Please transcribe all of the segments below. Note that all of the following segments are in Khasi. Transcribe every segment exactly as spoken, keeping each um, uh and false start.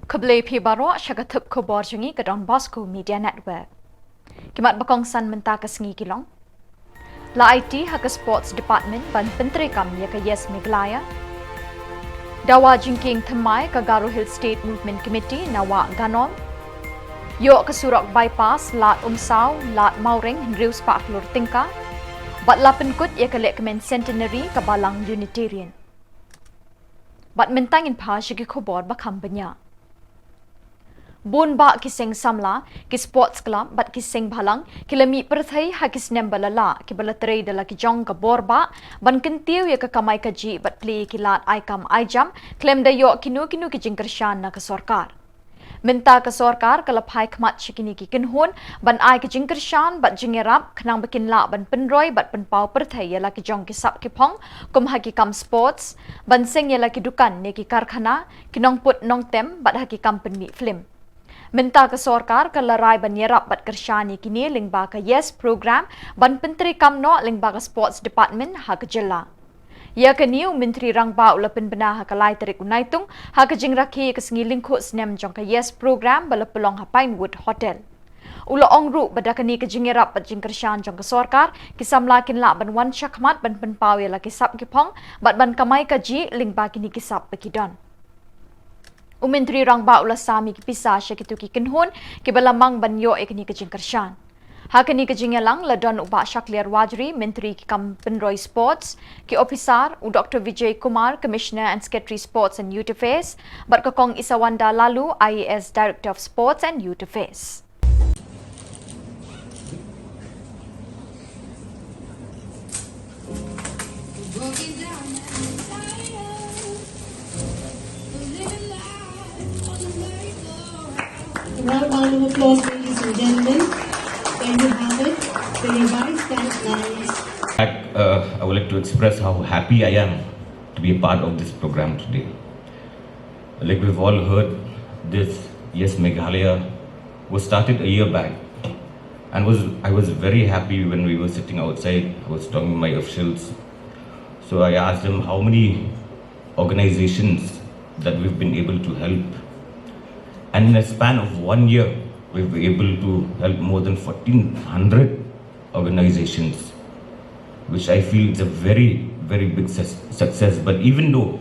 Khublei phi baroh sha ka thup khubor jong ngi ka Don Bosco Media Network. Ki mat ba kongsan mynta ka sngi ki long: La aiti ha ka Sports Department ban pyntreikam ïa ka Yes Meghalaya. Dawa jingkieng thymmai ka Garo Hill State Movement Committee na Wah Ganom. Ïoh ka surok bypass Lad Umsaw, Lad Mawreng hynriew spah klur tyngka. Bad la pynkut ïa ka lehkmen Centenary ka Balang Unitarian. Bad mynta ngin phai sha ki khubor ba kham bniah. Bun bah ki seng samla, ki sports club bad ki seng bhalang ki la mih pyrthei ha ki snem ba la lah, kiba la trei da la ki jong ka bor bah ban kyntiew ïa ka kamai kajih bad plie ïa ki lad ai kam ai jam khlem da ïoh kino kino ki jingkyrshan na ka sorkar. Mynta ka sorkar ka la phai khmat sha kine ki kynhun ban ai ka jingkyrshan bad jingïarap khnang ba kin lah ban pynroi bad pynpaw pyrthei ïa la ki jong ki sap ki phong, kum ha ki kam sports, ban seng ïa la ki dukan ne ki karkhana, ki nongput nongtem bad ha ki kam pynmih film. Mynta ka sorkar ka la rai ban ïarap bad kyrshan ïa kine lyngba ka Yes Program ban pyntreikam noh lyngba ka Sports Department ha ka jylla. Ïa kane u Myntri Rangbah u la pynbna ha ka lai tarik u Naitung ha ka jingrakhe ïa ka sngi lyngkhuh snem jong ka Yes Program ba la pynlong ha Pinewood Hotel. U la ong ruh ba da kane ka jingïarap bad jingkyrshan jong ka sorkar, ki samla kin lah ban wan shakhmat ban pynpaw ïa la ki sap ki phong bad ban kamai kajih lyngba kine ki sap ba ki don. U Myntri Rangbah u la sam ïa ki pisa sha kito ki kynhun kiba la mang ban ïoh ïa kane ka jingkyrshan. Ha kane ka jingïalang la don u Bah Shakliar Warjri, Myntri ki kam pynroi sports, ki ophisar, u Doctor Vijay Kumar, Commissioner and Secretary Sports and Youth Affairs, bad ka Kong Isawanda Laloo, I A S, Director of Sports and Youth Affairs. Round, round of applause, ladies and gentlemen. There you have it. There you have it. Thanks, guys. Fact, uh, I would like to express how happy I am to be a part of this program today. Like we've all heard, this Yes Meghalaya was started a year back, and was I was very happy when we were sitting outside. I was talking to my officials, so I asked them how many organizations that we've been able to help, and in a span of one year, we were able to help more than fourteen hundred organizations, which I feel is a very, very big sus- success. But even though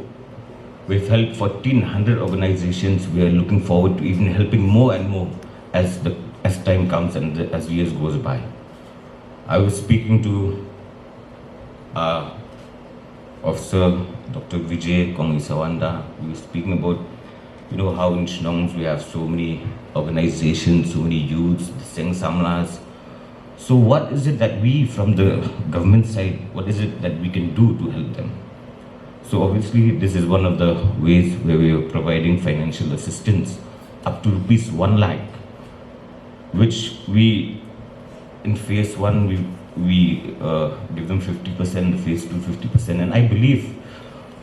we've helped fourteen hundred organizations, we are looking forward to even helping more and more as the as time comes and the, as years goes by. I was speaking to uh, Officer Doctor Vijay Kong Isawanda. We were speaking about, you know, how in Shillong we have so many organizations, so many youths, the Seng Samlas. So what is it that we, from the government side, what is it that we can do to help them? So obviously, this is one of the ways where we are providing financial assistance up to rupees one lakh, which we, in phase one, we, we uh, give them fifty percent, phase two, fifty percent. And I believe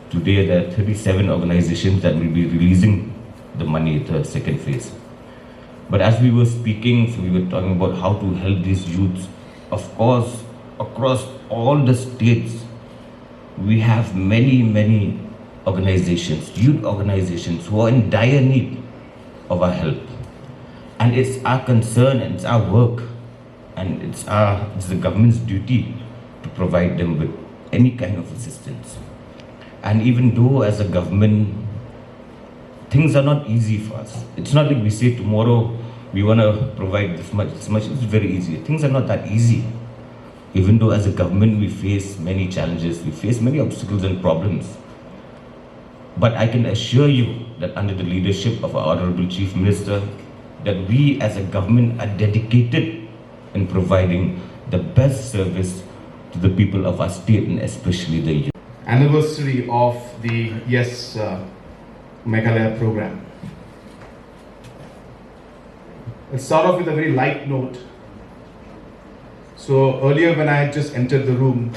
today there are thirty-seven organizations that will be releasing the money, the second phase. But as we were speaking, so we were talking about how to help these youths. Of course, across all the states, we have many, many organizations, youth organizations, who are in dire need of our help. And it's our concern and it's our work and it's our, it's the government's duty to provide them with any kind of assistance. And even though as a government, things are not easy for us. It's not like we say tomorrow we want to provide this much, this much. It's very easy. Things are not that easy. Even though as a government we face many challenges, we face many obstacles and problems. But I can assure you that under the leadership of our Honorable Chief Minister, that we as a government are dedicated in providing the best service to the people of our state and especially the youth. Anniversary of the Yes uh, Meghalaya program. Let's start off with a very light note. So earlier when I had just entered the room,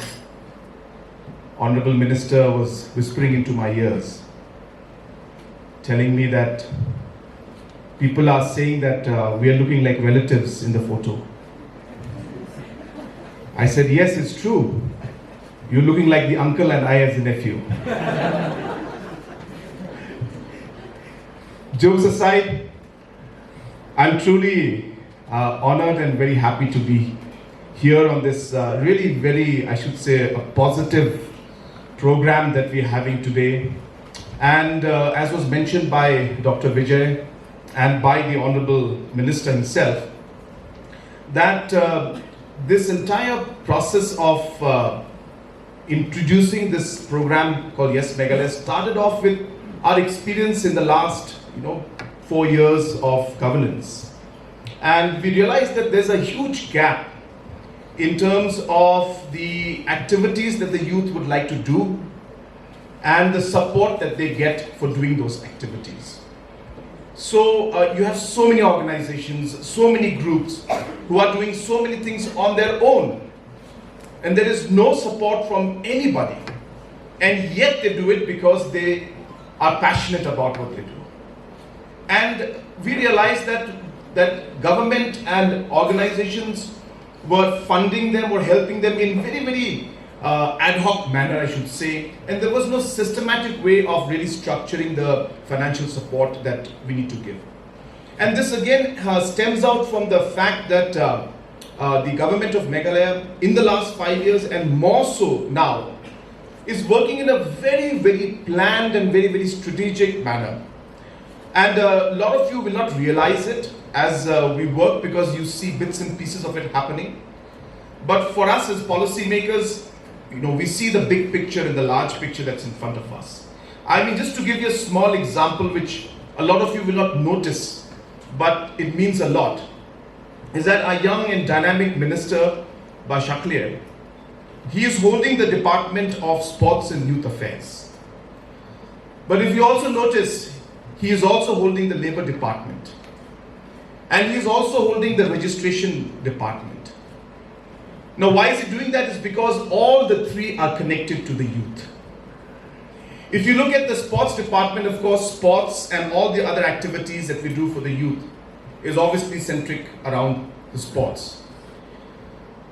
Honorable Minister was whispering into my ears, telling me that people are saying that uh, we are looking like relatives in the photo. I said, "Yes, it's true. You're looking like the uncle and I as the nephew." Jokes aside, I'm truly uh, honored and very happy to be here on this uh, really very, I should say, a positive program that we're having today. And uh, as was mentioned by Doctor Vijay and by the Honorable Minister himself, that uh, this entire process of uh, introducing this program called Yes Meghalaya started off with our experience in the last, you know, four years of governance. And we realized that there's a huge gap in terms of the activities that the youth would like to do and the support that they get for doing those activities. So uh, you have so many organizations, so many groups who are doing so many things on their own, and there is no support from anybody, and yet they do it because they are passionate about what they do. And we realize that that government and organizations were funding them or helping them in very, very uh, ad hoc manner, I should say, and there was no systematic way of really structuring the financial support that we need to give. And this again uh, stems out from the fact that uh, uh, the government of Meghalaya, in the last five years and more so now, is working in a very, very planned and very, very strategic manner. And uh, a lot of you will not realize it as uh, we work, because you see bits and pieces of it happening. But for us as policymakers, you know, we see the big picture and the large picture that's in front of us. I mean, just to give you a small example, which a lot of you will not notice, but it means a lot, is that our young and dynamic minister, Bah Shakliar, he is holding the Department of Sports and Youth Affairs. But if you also notice, he is also holding the Labour Department. And he is also holding the Registration Department. Now, why is he doing that? Is because all the three are connected to the youth. If you look at the sports department, of course, sports and all the other activities that we do for the youth is obviously centric around the sports.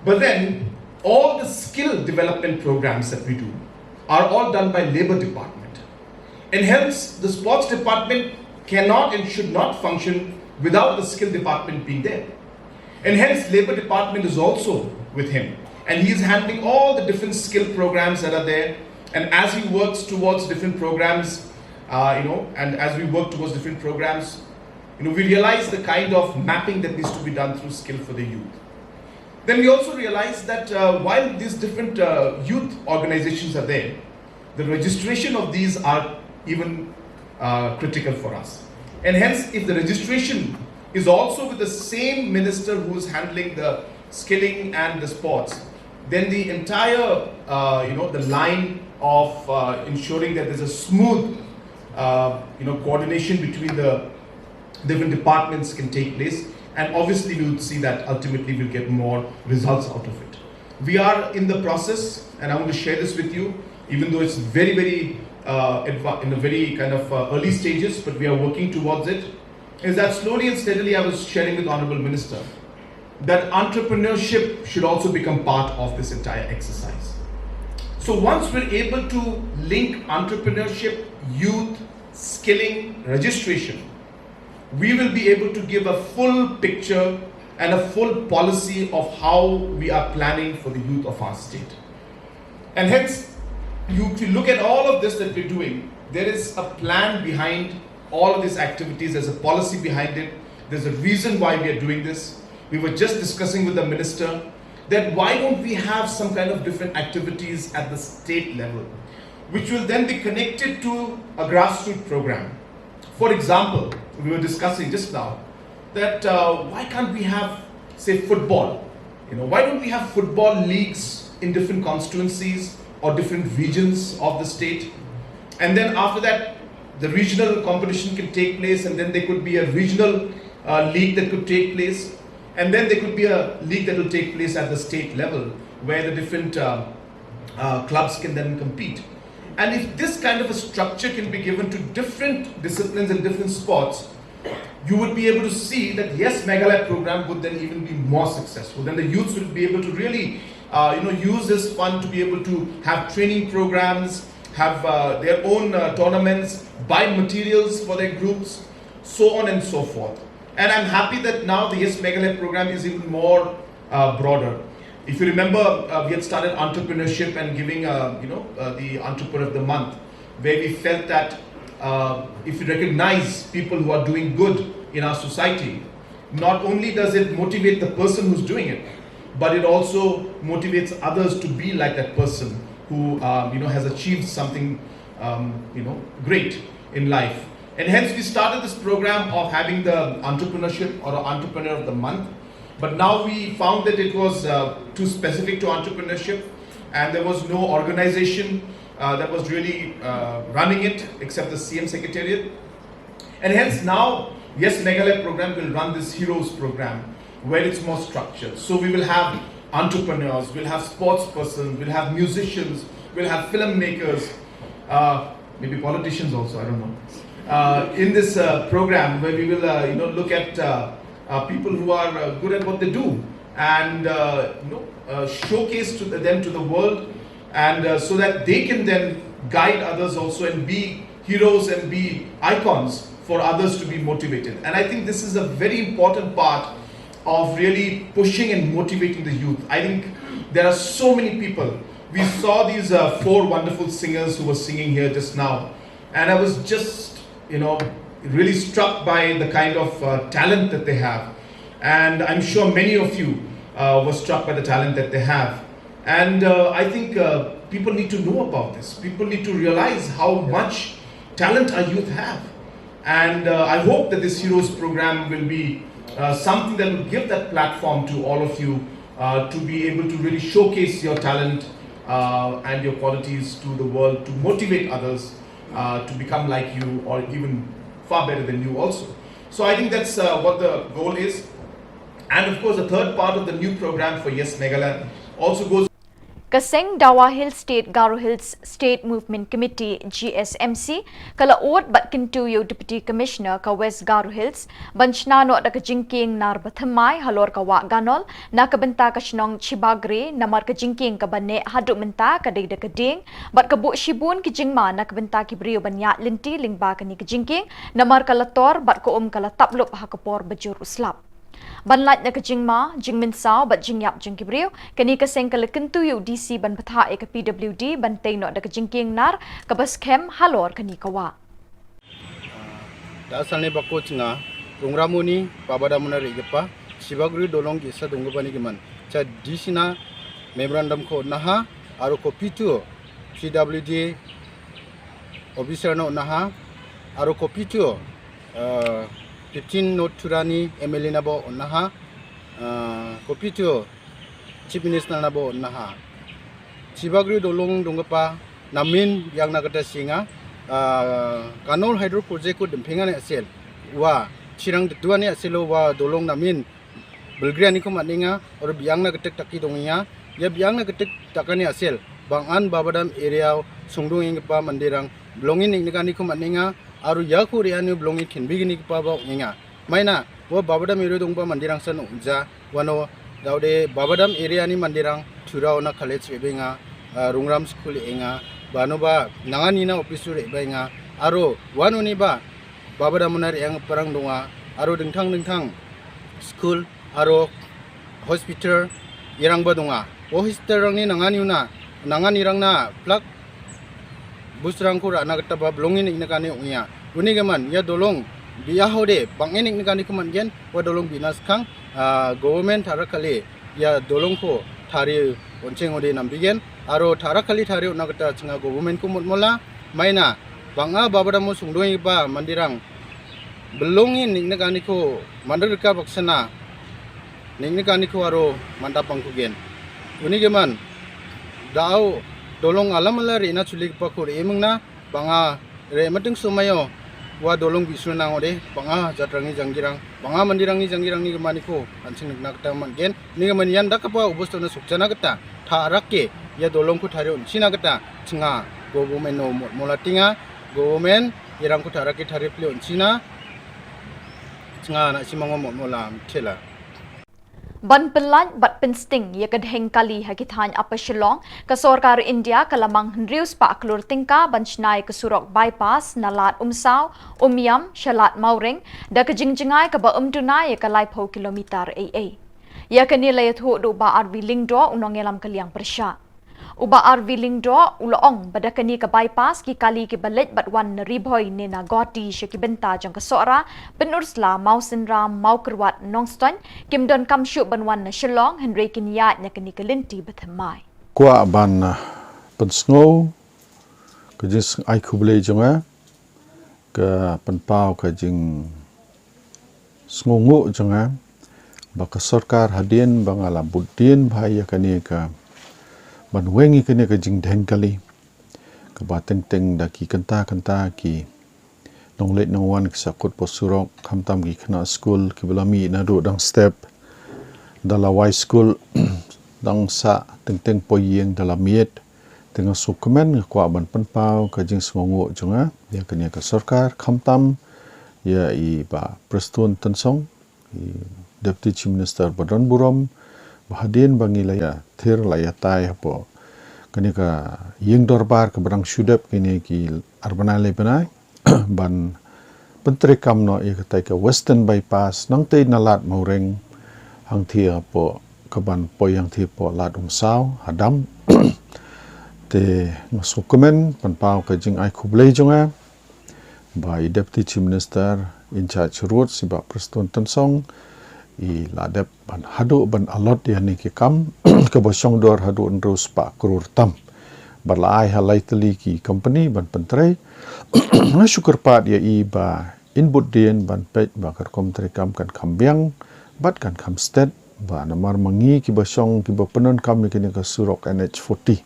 But then, all the skill development programs that we do are all done by Labour Department. And hence, the sports department cannot and should not function without the skill department being there. And hence, Labour Department is also with him. And he is handling all the different skill programs that are there. And as he works towards different programs, uh, you know, and as we work towards different programs, you know, we realize the kind of mapping that needs to be done through Skill for the Youth. Then we also realize that uh, while these different uh, youth organizations are there, the registration of these are even uh, critical for us. And hence, if the registration is also with the same minister who is handling the skilling and the sports, then the entire, uh, you know, the line of uh, ensuring that there's a smooth, uh, you know, coordination between the different departments can take place. And obviously, we would see that ultimately we'll get more results out of it. We are in the process, and I want to share this with you, even though it's very, very uh, adva- in a very kind of uh, early stages, but we are working towards it. Is that slowly and steadily, I was sharing with Honorable Minister, that entrepreneurship should also become part of this entire exercise. So once we're able to link entrepreneurship, youth, skilling, registration, we will be able to give a full picture and a full policy of how we are planning for the youth of our state. And hence, you, if you look at all of this that we're doing, there is a plan behind all of these activities. There's a policy behind it. There's a reason why we are doing this. We were just discussing with the minister that why don't we have some kind of different activities at the state level, which will then be connected to a grassroots program. For example, we were discussing just now that uh, why can't we have, say, football? You know, why don't we have football leagues in different constituencies or different regions of the state? And then after that, the regional competition can take place, and then there could be a regional uh, league that could take place, and then there could be a league that will take place at the state level where the different uh, uh, clubs can then compete. And if this kind of a structure can be given to different disciplines and different sports, you would be able to see that yes, Meghalaya program would then even be more successful. Then the youths will be able to really, uh, you know, use this fund to be able to have training programs, have uh, their own uh, tournaments, buy materials for their groups, so on and so forth. And I'm happy that now the Yes Meghalaya program is even more uh, broader. If you remember, uh, we had started entrepreneurship and giving, uh, you know, uh, the entrepreneur of the month, where we felt that uh, if you recognize people who are doing good in our society, not only does it motivate the person who's doing it, but it also motivates others to be like that person who, um, you know, has achieved something, um, you know, great in life. And hence, we started this program of having the entrepreneurship or entrepreneur of the month. But now we found that it was uh, too specific to entrepreneurship, and there was no organization uh, that was really uh, running it except the C M Secretariat. And hence now, Yes Meghalaya program will run this Heroes program where it's more structured. So we will have entrepreneurs, we'll have sports persons, we'll have musicians, we'll have filmmakers, uh, maybe politicians also, I don't know. Uh, in this uh, program where we will uh, you know, look at uh, uh, people who are uh, good at what they do and uh, you know, uh, showcase to the, them to the world, and uh, so that they can then guide others also and be heroes and be icons for others to be motivated. And I think this is a very important part of really pushing and motivating the youth. I think there are so many people. We saw these uh, four wonderful singers who were singing here just now, and I was just, you know, really struck by the kind of uh, talent that they have. And I'm sure many of you uh, were struck by the talent that they have. And uh, I think uh, people need to know about this. People need to realize how much talent our youth have. And uh, I hope that this Heroes program will be uh, something that will give that platform to all of you uh, to be able to really showcase your talent uh, and your qualities to the world, to motivate others uh, to become like you or even far better than you also. So I think that's uh, what the goal is. And of course, the third part of the new program for Yes Meghalaya also goes. Ka seng Dawa Hill State Garo Hills State Movement Committee, G S M C, ka la ud bad kyntu ïa u Deputy Commissioner ka West Garo Hills ban shna noh da ka jingkieng nar bathymmai halor ka wah Ganol na ka bynta ka shnong Chibagri, namar ka jingkieng kaba neh haduh mynta ka dei da ka dieng bad ka buh shibun ki jingma na ka bynta ki briew ban ïaid lynti lyngba kane ka jingkieng, namar ka la tor bad ka um ka la tap lup ha ka por ba jur u slap. Ban lait na ka jingma, jingmynsaw bad jingïap jong ki briew, kane ka seng ka la kyntu ïa u D C ban bthah ïa ka P W D ban tei noh da ka jingkieng nar kaba skhem halor kane ka wah. Da salne bako chnga, rungram uni, pabada muna rikapa, Chibagri dolong kisa dunggu bani kiman. Cha D C na memorandum ko naha, aro kopitu P W D officer no naha, aro kopitu uh, fifteen North Tura ni M L A nabo naha, uh, kopitu Chief Minister nabo naha. Chibagri dolong dungapa namin yang na kata singa, uh, Ganol Hydro Project ko dempinga ne asel. Wa chirang dua ne aselo wa dolong namin belgri ani ko maninga, or biang na ketek taki donginga, ya biang na ketek takani asel. Bang an babadam area sungdung ing pa mandirang belongin ning nikani ko maninga, aru ya ku rianu belongin kinbigini pa ba inga. Maina, wa babadam area dong pa mandirang san unja, wano daude babadam area ni mandirang Turau na college rebenga, uh, Rungram school enga, bano ba nangani na office rebenga, aro wano ni ba babadam muna re yang perang donga, aro dengthang dengthang school, aro hospital irang ba donga. O hospital rang ni nangani una, nangani rang na plak bus rang kura na kata ba belongin ning nikani ungia. Uni gaman ya dolong biya hode bangin ning nikani kuman gen, wa dolong bina skang, uh, government thara kali ya dolong ko thari oncheng ode nambigen, aro thara kali thari una kata chinga government ko mot mola, maina banga babadam mo sungdoi ba mandirang belongin ning nikani ko mandir ka baksana ning nikani ko aro mantap bangkugen. Uni gaman dau dolong alam ala re na chulik pa ko re mengna banga re mating sumayo wa dolong bisu nang ode banga jatrangi janggirang banga mandirangi janggirang ni gaman ko ansing nikna kata man gen ni gaman yan da kapa ubus tona sukjana kata tha arake ya dolong ko thari unchina kata chinga government no mot mola tinga government irang ko thara ke thari ple unchina chinga na simango mot mola thela. Ban pynlait bad pynsting ïa ka dheng kali ha ki thaiñ Upper Shillong, ka sorkar India ka la mang hynriew spah klur tyngka ban shna ïa ka surok bypass na Lad Umsaw, Umiam sha Lad Mawreng da ka jingjngai kaba ym duna ïa ka laiphew kilometer ei ei. Ïa kane la ïathuh da u Bah R V Lyngdoh, u nongïalam ka liang pyrshah. U Bah R V Lyngdoh u la ong ba da kane ka bypass, ki kali kiba leit bad wan na Ri Bhoi ne na Guwahati sha ki bynta jong ka Sohra, Pynursla, Mawsynram, Mawkyrwat, Nongstoiñ, kim donkam shuh ban wan na Shillong, hynrei kin ïaid na kane ka lynti ba thymmai. Kwah ban, ah, pynsngew ka jingai khublei jong nga, ka pynpaw ka jingsngewnguh jong nga ba ka sorkar, hadien ba nga la bud dien bha ïa kane ka, ban weng ïa kane ka jingdheng kali, kaba teng teng da ki kynta kynta ki nongleit nongwan ki sahkut poh surok, khamtam ki khynnah skul kiba la mih naduh dang step, da la wai skul, dang sah teng teng poh ïing da la miet. Te nga sngewkmen, nga kwah ban pynpaw ka jingsngewnguh jong nga ïa kane ka sorkar, khamtam ïa i Bah Prestone Tynsong, i Deputy Chief Minister ba don burom, ba hadien ba ngi la ïathir la ïatai hapoh kane ka ïing dorbar kaba dang shu dep kine ki ar bnai lai bnai, ban pyntreikam noh ïa katai ka Western Bypass, nangtei na Lad Mawreng, hangtei hapoh, kaban poi hangtei hapoh Lad Umsaw, Hadam. Te nga sngewkmen, pynpaw ka jingai khublei jong nga ba i Deputy Chief Minister in charge Roads, i Bah Prestone Tynsong, i la dep ban haduh ban allot ïa kine ki kam, kaba shong dor haduh hynriew spah klur tam. Bad la ai ha lai tylli ki company ban pyntrei. Nga shu kyrpad ïa i ba in bud dien ban peit ba ka rukom treikam kan kham biang bad kan kham stet, ba namar ma ngi kiba shong, kiba pyndonkam ïa kine ka surok N H forty,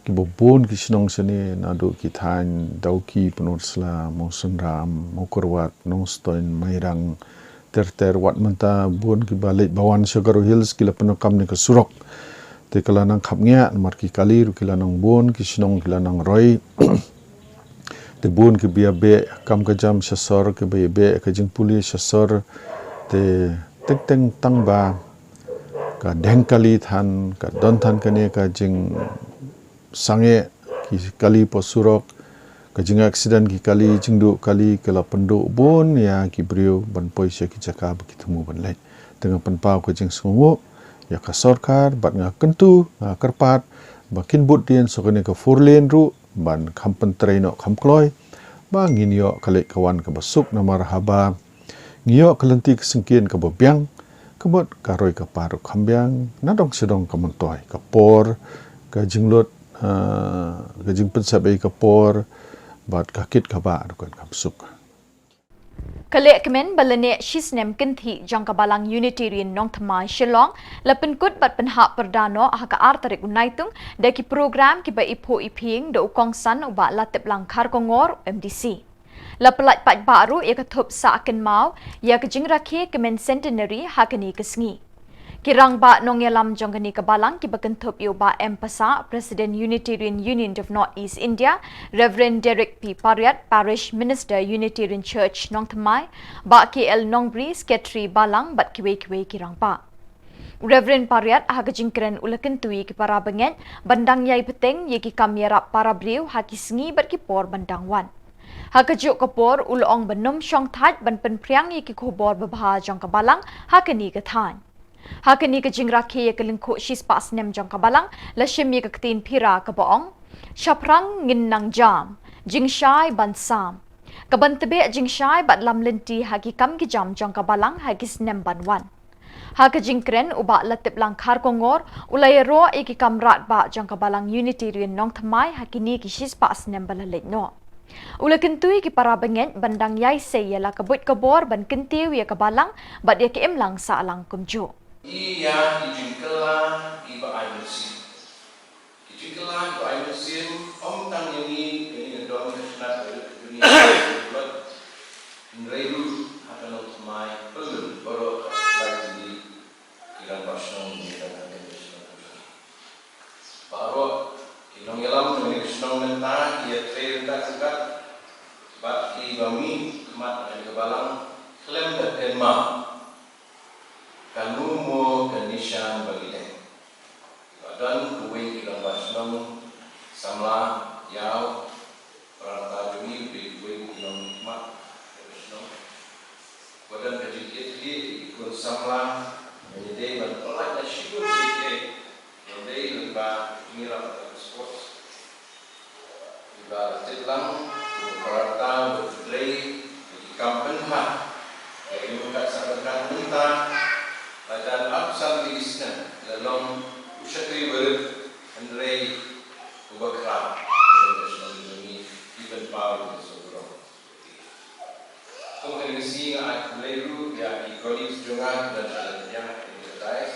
kiba bun ki shnong shane, naduh ki thaiñ Dawki, Pynursla, Mawsynram, Mawkyrwat, Nongstoiñ, Mairang, ter ter, wat mynta bun kiba leit ba wan sha Garo Hills ki la pyndonkam ïa kane ka surok. Te ka la nang khapngiah namar ki kali ruh ki la nang bun, ki shnong ki la nang roi. Te bun kiba ïa beh kam ka jam sha sor, kiba ïa beh ka jingpule sha sor. Te teng teng tang ba ka dheng kali than, ka don than kane ka jingsangeh ki kali poh surok, ka jingaccident ki kali, jingduh kali, ka la pynduh bun ïa ki briew ban poi sha ki jaka ba ki thmu ban leit. Te nga pynpaw ka jingsngewnguh ïa ka sorkar, bad nga kyntu, nga kyrpad ba kin bud dien sha kane ka four lane ruh, ban kham pyntrei noh kham kloi, ba ngin ïoh ka leit ka wan kaba suk, namar haba ngi ïoh ka lynti ka syngkien kaba biang, ka mut ka roi ka par ruh kham biang, nadong shadong ka myntoi, ka por, ka jinglut, ah, ka jingpynsep ei ka por, bad ka kit ka bah ruh kan kham suk. Ka lehkmen ba la neh shi snem kynthih jong ka Balang Unitarian Nongthymmai Shillong la pynkut bad pynhap pyrda noh ha ka ar tarik u Naitung da ki program kiba iphuh iphieng da u kongsan u Bah Latiplang Kharkongor, M D C. La pyllait paidbah ruh ïa ka thup sah kynmaw ïa ka jingrakhe kmen centenary ha kane ka sngi. Ki rangbah nongïalam jong kane ka balang kiba kynthup ïa u Bah M Passah, President Unitarian Union of North East India, Reverend Derek P Pariat, Parish Minister Unitarian Church Nongthymmai, Bah K L Nongbri, Secretary Balang bad kiwei kiwei ki rangbah. U Reverend Pariat ha ka jingkren u la kyntu ïa ki para bangeit ban dang ïai bteng ïa ki kam ïarap para briew ha ki sngi bad ki por ban dang wan. Ha kajuh ka por u la ong ba nym shong thait ban pynphriang ïa ki khubor babha jong ka balang ha kane ka thaiñ. Ha kane ka jingrakhe ïa ka lyngkhuh shispah snem jong ka balang la shim ïa ka ktien phira kaba ong, shaphrang ngin nang jam, jingshai ban sam. Kaban tbeh jingshai bad lam lynti ha ki kam ki jam jong ka balang ha ki snem ban wan. Ha ka jingkren u Bah Latiplang Kharkongor u la ïaroh ïa ki kam radbah jong ka Balang Unitarian Nongthymmai ha kine ki shispah snem ba la leit noh. U la kyntu ïa ki para bangeit ban dang ïai sei ïa la ka buit ka bor ban kyntiew ïa ka balang bad ïa ka imlang sahlang kumjuh. Ïa ki jingkylla kiba ai mynsiem. Ki jingkylla kiba ai mynsiem, ym tang ïa ngi, ïa ngi nga don ha shnat ka ri ka dunia, hynrei ruh ha ka Nongthymmai, pynlut baroh ka lai tylli ki rangbah shnong, ki rangbah shnong. Baroh ki nongïalam jong kane ka shnong mynta ki ïatrei ryngkat ryngkat bad kiba mih khmat ha kane ka balang khlem da kynmaw. Kano mo Shan ba ngi dei. Ba don uwei u rangbah shnong samla ïa u, u rta jong ngi, uwei u nongmihkhmat shnong. Ba don ka jingïeit ïa ki khun samla, ngi dei ban pyllait na shibun ki, ngi dei ban ba ngi rap na sports. Iba la tip lang, u rta u trei, ki kam pynbha. Ïa ki kat sa kat mynta, la jan ap san ki snem, la long u shakri barit, hynrei uba khraw, ïa ka shnong jong ngi, ki pynpaw ïa ka shnong. Kum kane ka sngi nga ai khublei ruh ïa ki colleagues jong nga, kiba don sha lyndet ïa ka dais,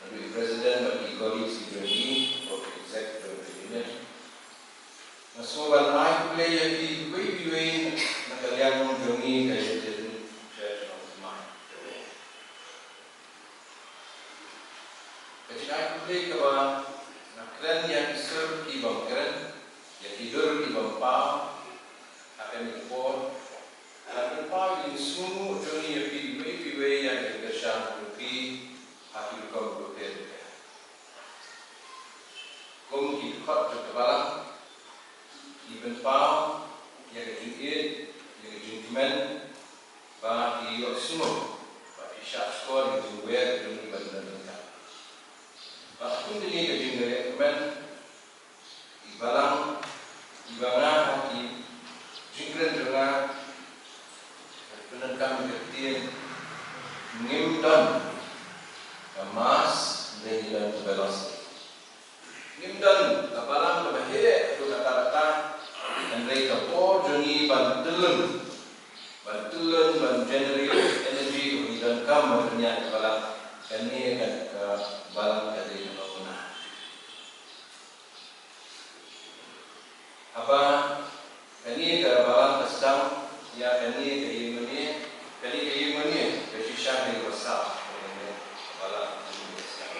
naduh i president bad ki colleagues ki jong ngi, bad ki exec jong ka union. Nga sngewbha ban ai khublei ïa kiwei kiwei na ka liang jong ngi ka United Church of Myanmar. Ka jingai khublei kaba nga kren ïa ki sur ki bym kren, ïa ki dur ki bym paw, ha kane ka por, nga kren paw ïa ki sngewnguh jong ngi ïa phi kiwei kiwei ïa ki kyrshan jong phi, ha ki rukom rukom. Kum ki dkhot jong ka balang, ki pynpaw ïa ka jingïeit, ïa ka jingkmen, ba ki ïohsngew, ba ki shah shkor ïa ka jingwer jong ngi ban don ryngkat. Ba kum kine ka jingkmen, i balang, i ba nga ha ki jingkren jong nga, pyndonkam ïa ka ktien, ngim don ka mass, ngim don ka velocity. Ngim don ka balang kaba heh haduh katta katta, hynrei ka por jong ngi ban tyllun, ban tyllun, ban generate energy kaba ngi donkam ban pynïaid ka balang, kane ka, ka balang ka dei kaba pynah. Haba kane ka balang ka sdang ïa kane ka ïingmane, kane ka ïingmane ka shisha dei kaba saw, ka balang ka sdang.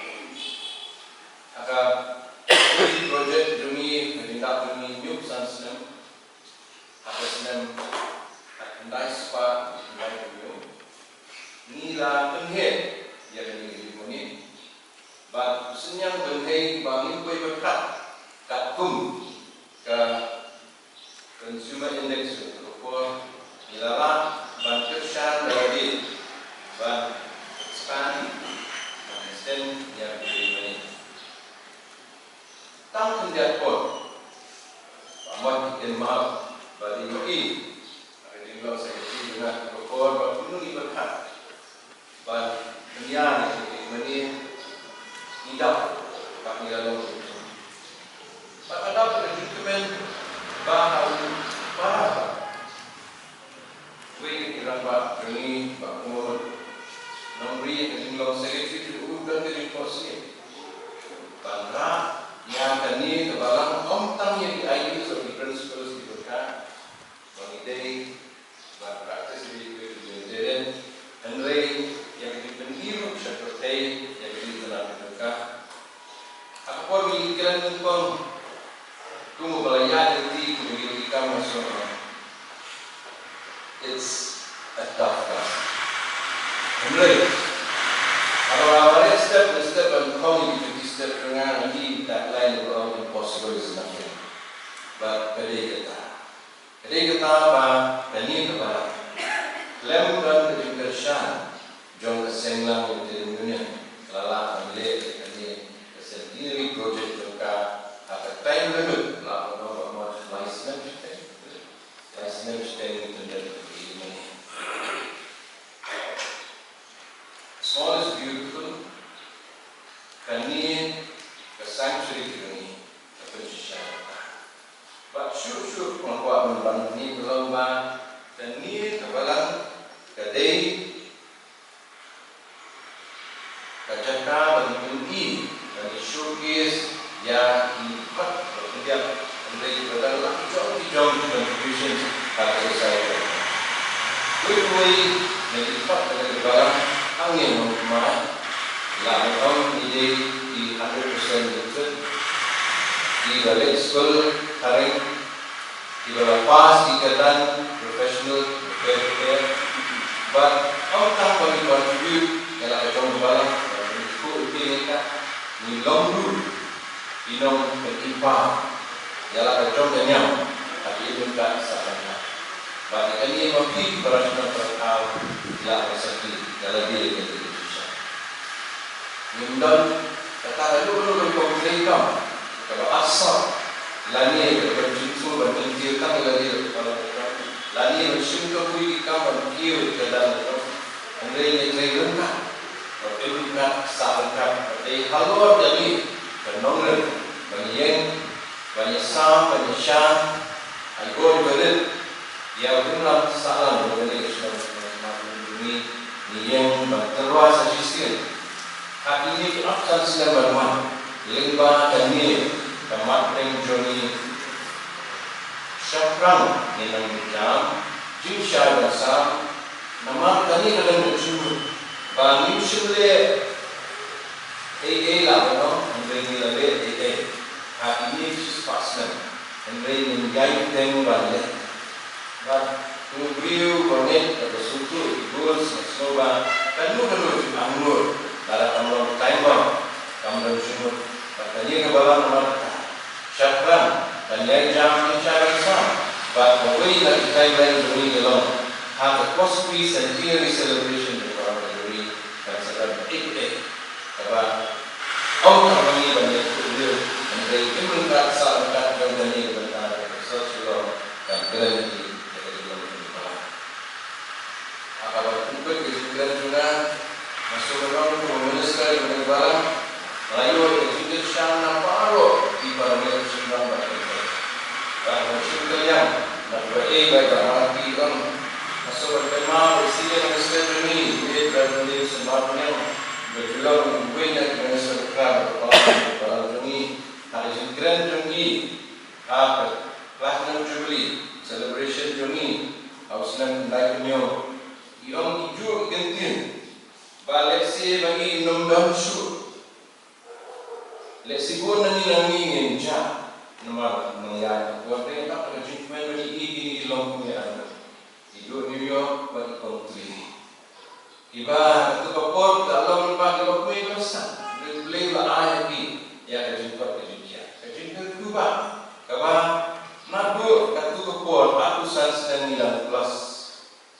Ha ka project jong ngi, ka jingdap jong ngi hynñiew san snem, ha ka snem khatkhyndai spah khyndai phew hynñiew, ngi la pynheh ïa kane ka ïingmane. Bad synñiang pynheh ba ngim poi pyrkhat katkum ka Consumer Index jong ka por, ngi la lah ban kyrshan da lade, ban expand, ban extend ïa ka ïingmane. Tang khyndiat por, ba mo ki kynmaw, ba dei ki, ka jinglong secretary jong ka por, ba kumno ngi pyrkhat ban pynïaid ïa ka ïingmane, ngi dap, ba ngi la long. Ba ka dap ka jingkmen, ba ha u para, uwei na ki rangbah jong ngi, Bah Kmur, nongri ïa ka jinglong secretary jong u, don ka jingphohsniew ban rah ïa kane ka balang, ym tang ïa ki ideas of the principles kiba ka, ba ngi dei ban practice ïa ki Presbyterian, hynrei ïa ka jingpyni ruh sha pyrthei ïa ka jingpynlong jong ka. Ha ka por ba ngi kren nyngkong, kum ba la ïaid lynti, kum ba ngi lynti kam, nga sngew, it's a tough task. Hynrei haba la wan step by step, ban khong ïa ki fifty step jong nga, ngi tag line ruh, impossible is nothing. But ka dei kata. Ka dei kata ba kane ka balang, khlem don ka jingkyrshan jong ka Seng Lang Unitarian Union, ka la lah ban leh ïa kane ka centenary project jong ka ha ka time limit, la ban ong ba mo lai snem shiteng. Lai snem shiteng ngi pyndep ïa ka ïingmane. Small is beautiful. Kane ka sanctuary ka jong ngi ka pynshisha. Bad shuh shuh nga kwah ban pyni ka long ba kane ka balang ka dei ka jaka ban pyni, ban showcase ïa ki khmat ba pyndiap, hynrei ba don la ki jong ki jong ki contributions ha ka society. Wei wei na ki khmat ba na ki balang, hangne Nongthymmai, la ban ong ngi dei ki hundred percent literate, kiba leit skul phareng, kiba la pass ki kyrdan professional, fair, fair. Bad ym tang ba ngi contribute ïa la ka jong ka balang, ba ngi khuid Long ruh ki nongpynïaid ïa la ka jong ka niam ha ki imlang ka sahlang ka. Bad ïa kane ma phi para shnong para thaw ïa la ka sakhi da la dei ka dei ka shisha. Ngim don kata ka dei ka dei ka treikam kaba asar lane kaba jingthur ban jingthir tang ïa la dei ka lane ban shim ka bui ki kam ban kiew ka dang ka. Hynrei ngi trei ryngkat, ba pynryngkat, sah ryngkat, ba dei halor jong ngi ka nongrim, ban ïeng, ban ïasam, ban ïashan, ha ïing ha sem, ïa u rim lang sah lang jong kane ka shnong, ngi, ngi ïeng ban tyrwa sa shisien. Ha kine ki arphew san snem ban wan, lyngba kane ka mat pdeng jong ngi, shaphrang ngi nang jam, jingshai ban sam, namar kane ka dang jingmut ba ngim shym leh ei ei la ban ong, hynrei ngi la leh ei ei ha kine ki spah snem, hynrei ngim ïai bteng ban leh. Bad u briew ba ngeit kaba sngewthuh ïa ki goals, nga sngew ba kano kano jingangnud lada kam long time bomb kam don jingmut. Bad kane ka balang namar kata, shaphrang kan ïai jam jingshai ban sam. Bad kawei na ki timeline jong ngi ka long ha ka first centenary celebration jong ka ri kan sa don ei ei kaba ym tang ma ngi ban ïathuh ruh, hynrei im ryngkat sah ryngkat jong kane ka bynta ka Sor Shillong kan kren ïa ka jinglong jong ka balang. Ha kaba pynpeit ka jingkren jong nga, nga sngewbha ban ong kum u Minister jong ka balang, nga ïoh ïa ka jingkyrshan na baroh ki para ngeit shnong bad ki. Bad nga sngewthuh ïa nga ba ei ba ka R T ong. Nga sngewbha ban kynmaw ïa u Senior Minister jong ngi, Mister Raymond Symbai Marneng, ba ju long uwei na ki minister bakla ba ka balang jong ngi, ha ka jingkren jong ngi ha ka Platinum Jubilee celebration jong ngi ha u snem khyndai phew hynñiew. I ong ki juh ki kyntien ba lehse ba ngi nym don shuh, lehse bun na ngi na ngi ngin jah, namar nang ïaid ka por te ka jingkmen ba ngi ïohi kine ki longkmie, ki duh New York bad ki kongkmie. Kiba ha kato ka por ki la long lyngba kiba kmie kiba sah. Hynrei U Blei u la ai ha ki ïa ka jingkoit ka jingkhiah, ka jingkyrkhu ba kaba naduh kato ka por arphew san snem ngi dang plus.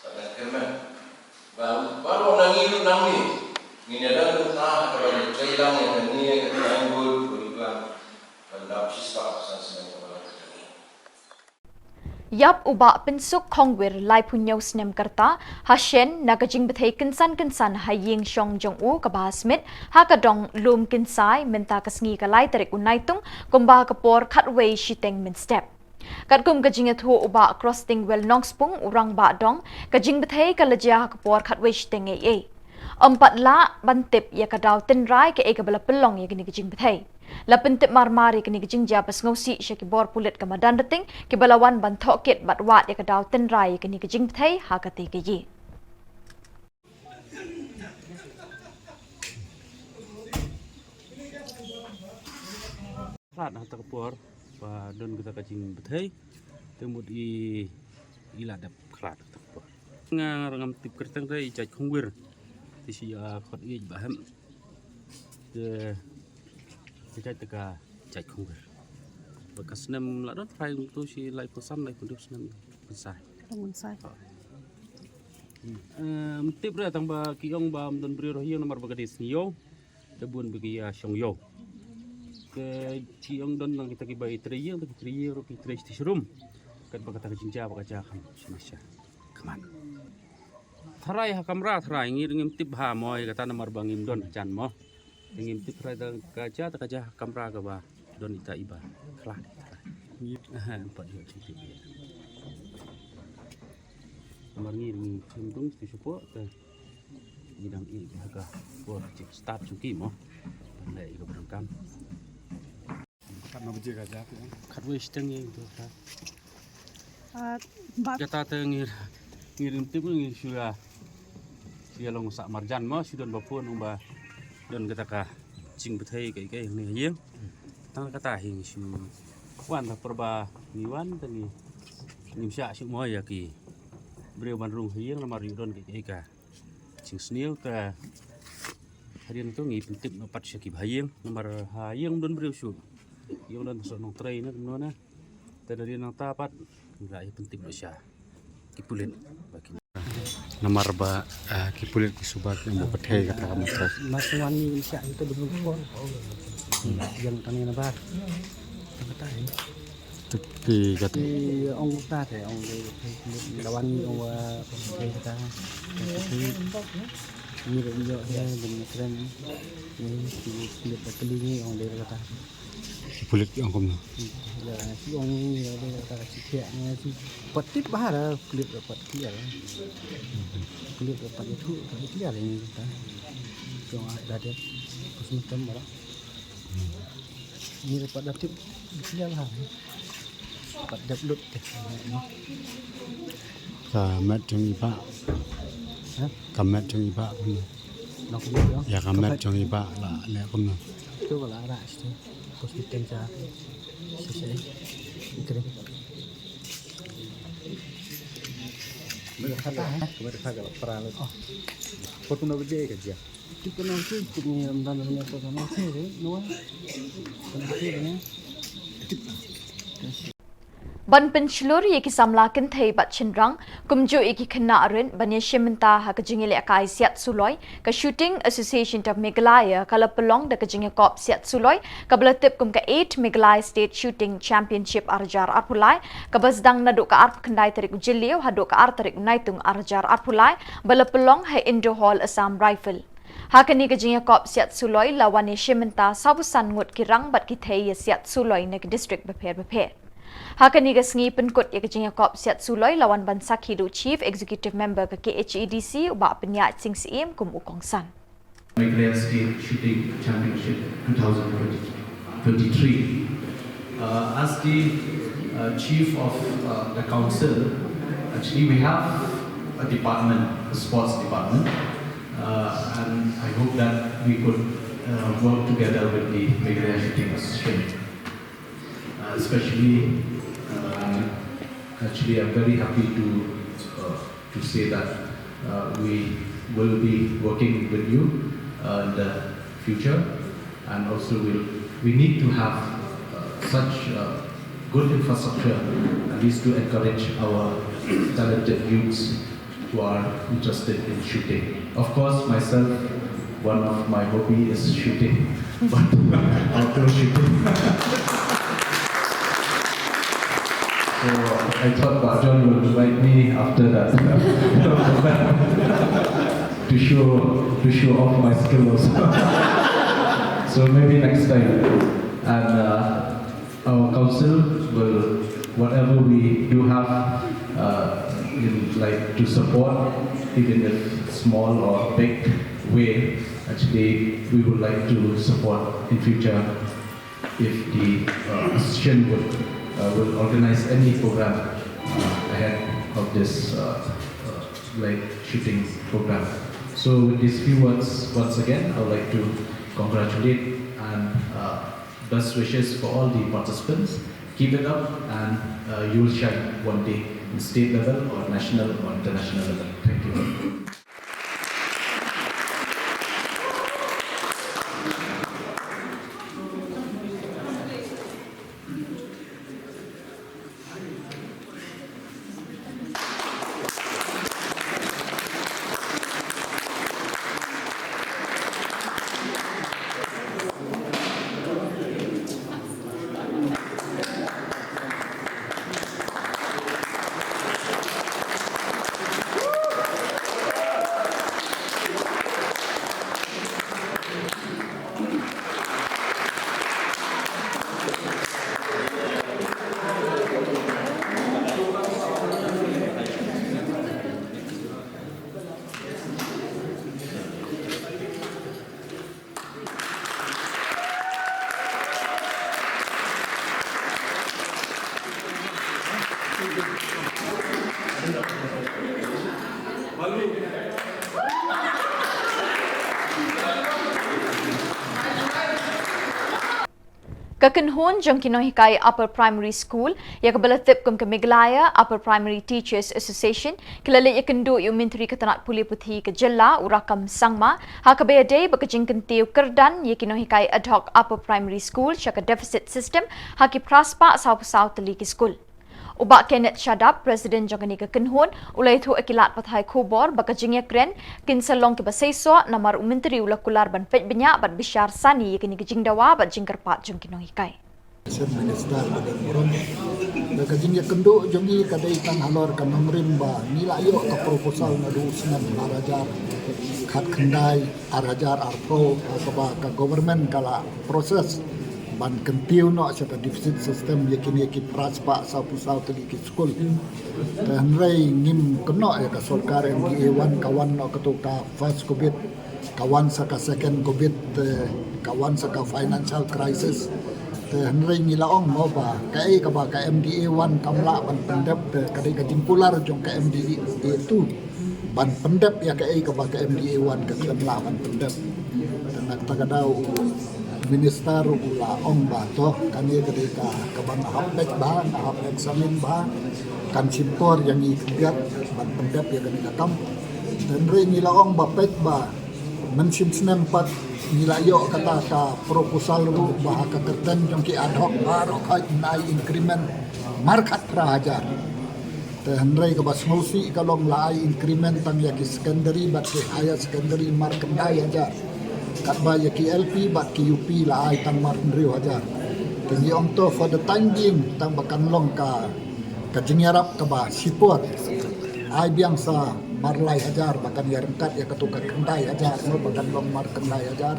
Bad nga kyrmen ba baroh na ngi ruh nangne ngin ïadon bynta ha kaba ngi trei lang ïa kane ka triangle ba ngi plan ban dap shispah arphew san snem kaba la ka jong ngi. Ïap u Bah Pynsuk Khongwir, laiphew hynñiew snem ka rta, ha shen na ka jingbthei kynsan kynsan ha ïing shong jong u kaba ha Smit, ha ka dong Lum Kynsai, mynta ka sngi ka lai tarik u Naitung, kumba ha ka por khatwei shiteng mynstep. Katkum ka jingïathuh u Bah Crostingwell Nongspung, u rangbah dong, ka jingbthei ka la jia ha ka por khatwei shiteng eiei. Ym pat lah ban tip ïa ka daw tynrai kaei kaba la pynlong ïa kane ka jingbthei. La pyntip marmar ïa kane ka jingjia ba sngewsih sha ki bor pulit ka madan Rating, kiba la wan ban thoh kit bad wad ïa ka daw tynrai ïa kane ka jingbthei ha katei ka ïing. Khlad ha kata ka por ba don kata ka jingbthei, te mut i, i la dep khlad ha kata ka por. Nga ngam tip kyrteng te i jait Khongwir. Te shi, ah, khot i ba hem. Te, te jait te ka jait Khongwir. Ba ka snem la don trai tu shi laiphew san, laiphew dua snem. Pynsai. Pynsai. Em, tip re tang ba ki ong ba ym don briew ha ïing namar ba ka dei sngi ïew. Te bun ba ki ïa shong ïew. Te ki ong don nang kita kiba ïa trei ïing, te ki trei ïing ruh ki trei sha shrum. Katba kata ka jingjia ba ka jia kham shisha. Khmat. Tharai ha kamra tharai ngi ngim tip ha mo ïa kata namar ba ngim don jan mo. Te ngim tip tharai da ka jia, da ka jia ha kamra kaba don ita iba khlad tharai. Aha, em pat ïoh jingtip ïa. Namar ngi ngim don tu shapoh te. Ngi dang ïeit ha ka por jingstad jong ki mo ban leh ïa ka pyndonkam. Katno baje ka jia? Khatwei shiteng ïa tu ka. Ah, ba- Kata te ngi, ngi rim tip ngi shu ïa, shu ïa long sah marjan mo, shu don ba phone ong ba don kata ka jingbthei kaei kaei hangne ha ïing. Tang kata hi ngi shu wan ha por ba ngi wan te ngi ngim shah shuh mo ïa ki briew ban rung ha ïing namar ïoh don kaei kaei ka jingsniew te Hadien tu ngi pyntip noh pat sha ki bahaïing, namar ha ïing ym don briew shuh. Ïing don sha nongtrei ne kumno ne. Te hadien nangta pat ngi la ïa pyntip noh sha ki pulit. Namar ba, ah, ki pulit ki suba ki ong ba pyrthei kata ka mutras. Mas wan ni sha ito betul ko. Yang tani na bar. Kata ni. Tepi kata. Ki ong kata te, ong de, lawan ni ong wa pyrthei kata. Ni de yo he, de ni kren. Ni ki pulit kali ni ong de kata. Ki pulit ki ong kumno? Ya, ki ong ni, ya, ya, ya, ki thiah ni, ki pat tip bha la, pulit la pat clear la. Pulit la pat ïathuh, pat clear ni kata. Ki ong ah, da dep, postmortem la. Ni la pat da tip, clear la. Pat dep lut. Ka met jong i bah. Ha? Ka met jong i bah kumno? Nong kumno jong? Ya, ka met jong i bah la leh kumno? Tu ka la rah sha tu. Postmortem sha. Sha sha. Ito. Kata, eh? Kata ka la pra la. Oh. Por kumno ka jia ka jia? Tip kumno ki, tip ni ram dan ni por kumno ki, eh? No. Kumno ki, eh? Ban pynshlur ïa ki samla kynthei bad shynrang, kumjuh ïa ki khynnah rit ban ïashim bynta ha ka jingïalehkai siat suloi, ka Shooting Association of Meghalaya ka la pynlong da ka jingïakop siat suloi kaba la tip kum ka eighth Meghalaya State Shooting Championship ar hajar arphew lai, kaba sdang naduh ka arphew khyndai tarik u Jylliew haduh ka ar tarik u Naitung ar hajar arphew lai, ba la pynlong ha Indoor Hall Assam Rifle. Ha kane ka jingïakop siat suloi la wan ïashim bynta sawphew san ngut ki rang bad ki thei ïa siat suloi na ki district bapher bapher. Ha kane ka sngi pynkut ïa ka jingïakop siat suloi la wan ban sakhi da u Chief Executive Member ka K H A D C, u Bah Pynïaid Sing Syiem kum u kongsan. Meghalaya State Shooting Championship two thousand twenty-three. Uh, as the, uh, chief of, uh, the council, actually we have a department, a sports department, uh, and I hope that we could, uh, work together with the Meghalaya Shooting Association. Uh, especially, uh, actually, I'm very happy to, uh, to say that, uh, we will be working with you, uh, in the future, and also we'll, we need to have, uh, such, uh, good infrastructure, at least to encourage our talented youths who are interested in shooting. Of course, myself, one of my hobby is shooting, but outdoor shooting. So I thought Bah John will invite me after that to show, to show off my skill also. So maybe next time. And, uh, our council will, whatever we do have, uh, in, like, to support, even if small or big way, actually, we would like to support in future if the, uh, association would, uh, will organize any program, uh, ahead of this, uh, uh, like, shooting program. So with these few words, once again, I would like to congratulate and, uh, best wishes for all the participants. Keep it up and, uh, you will shine one day in state level or national or international level. Thank you. Ka kynhun jong ki nonghikai Upper Primary School, ïa kaba la tip kum ka Meghalaya Upper Primary Teachers Association, ki la leit ïakynduh ïa u Myntri ka tnat pule puthi ka jylla, u Rakkam Sangma, ha kaba ïadei bad ka jingkyntiew kyrdan ïa ki nonghikai ad hoc Upper Primary School sha ka deficit system ha ki phra spah sawphew saw tylli ki skul. U Bah Kenneth Shadap, President jong kane ka kynhun, u la ïathuh ïa ki lad pathai khubor ba ka jingïakren kin sa long kaba seisoh, namar u Myntri u la kular ban peit bniah bad bishar sani ïa kane ka jingdawa bad jingkyrpad jong ki nonghikai. Sir Minister ba don burom. Da ka jingïakynduh jong ngi ka dei tang halor ka nongrim ba ngi la ïoh ka proposal naduh u snem ar hajar khatkhyndai, ar hajar arphew, ha kaba ka government ka la process ban kyntiew noh sha ka deficit system ïa kine ki phra spah sawphew saw tylli ki skul. Te hynrei ngim kynnoh ïa ka sorkar M D A one, ka wan noh kato ka first covid, ka wan sa ka second covid, te ka wan sa ka financial crisis. Te hynrei ngi la ong mo ba kaei kaba ka M D A one kam lah ban pyndep, te ka dei ka jingkular jong ka M D A two ban pyndep ïa kaei kaba ka M D A one ka khlem lah ban pyndep. Te na kata ka daw u Minister u la ong ba to kane ka dei ka, kaba nga hap peit bha, nga hap examine bha, kan shim por ïa ngi khyndiat ban pyndep ïa kane ka kam. Te hynrei ngi la ong ba peit ba mynshem snem pat ngi la ïoh kata ka proposal ruh ba ha ka kyrteng jong ki ad hoc baroh khoit yn ai increment markhatphra hajar. Te hynrei kaba sngewsih ka long la ai increment tang ïa ki secondary bad ki higher secondary markhyndai hajar. Katba ïa ki L P bad ki U P la ai tang marhynriew hajar. Te ngi ong to for the time being tang ba kan long ka, ka jingïarap kaba shipor. Ai biang sa marlai hajar ba kan ïaryngkat ïa kato ka khyndai hajar, mo, ba kan long markhyndai hajar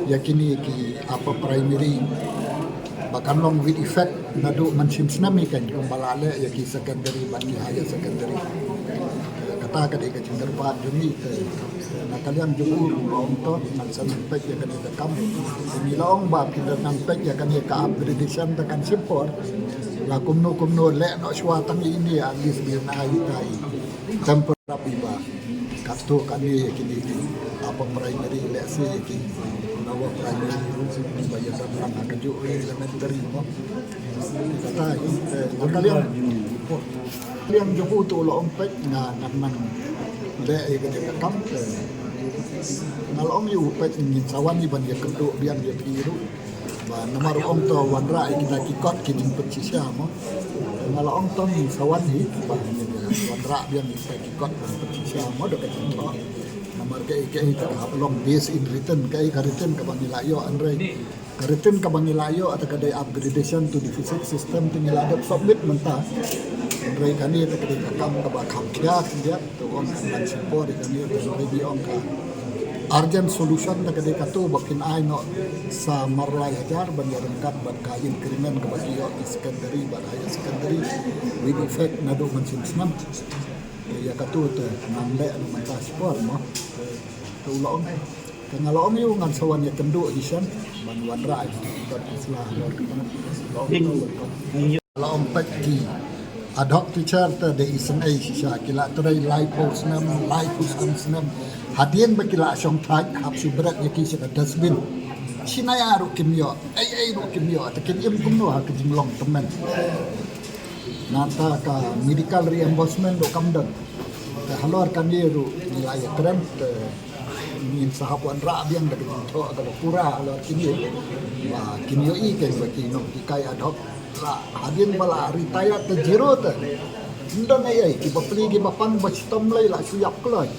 ïa kine ki upper primary, ba kan long with effect naduh mynshem snem hi kan, kumba la leh ïa ki secondary bad ki higher secondary. Kata ka dei ka jingkyrpad jong ngi, te na ka liang jong u ruh ba ong to ngan sa nang peit ïa kane ka kam. Ngi la ong ba phin da nang peit ïa kane ka upgradation, te kan shim por. La kumno kumno leh noh shuwa tang ïa ine, at least ngin ai ita i temporary ba katto katne ïa kine ki upper primary, lehse ïa ki lower primary ruh ba ïa dang lang ha kajuh elementary mo. Kata hi, eh, na ka liang, liang jong u te u la ong peit nga, ngan nang leh ïa kane ka kam, eh, nga la ong ïa u peit ngin sa wan hi ban ïakynduh biang ïa phi ruh. Ba namar u ong to wanrah ïa kita ki kot ki jingpynshisha mo. Nga la ong to ngin sa wan hi ba ngin wanrah biang ïa kita ki kot ki jingpynshisha mo da ka jingthoh. Namar kaei kaei ka hap long based in written, kaei ka written kaba ngi la ïoh, hynrei ka written kaba ngi la ïoh ata ka dei upgradation to deficit system te ngi la dep submit mynta. Hynrei kane te ka dei ka kam kaba kham khia khyndiat. Te ong kan ban shim por ïa kane, te hynrei ngi ong ka urgent solution te ka dei kato ba phin ai noh sa marlai hajar ban ïaryngkat bad ka increment kaba ki ïoh ki secondary bad higher secondary with effect naduh mynshem snem. Te ïa kato te ngan leh noh mynta shipor mo. Te u la ong, te nga la ong ïa u ngan sa wan ïakynduh hi shen ban wanrah ïa ki kot ki sla halor kata. La ong peit ki ad hoc teacher te da isynei shisha, ki la trei laiphew snem, laiphew san snem. Hadien ba ki la shong thait hap shu bret ïa ki sha ka dustbin. Shi naia ruh kim ïoh, ei ei ruh kim ïoh, te kin im kumno ha ka jinglong tymmen. Nangta ka medical reimbursement ruh kam don. Te halor kane ruh ngi la ïakren te ngin sa hap wanrah biang da ka jingthoh kaba pura halor kine. Ba kin ïohi kein ba ki nonghikai ad hoc la hadien ba la retire te zero te. Ym don ei ei, kiba plie kiba pang ba shitom lei la shu ïap kloi.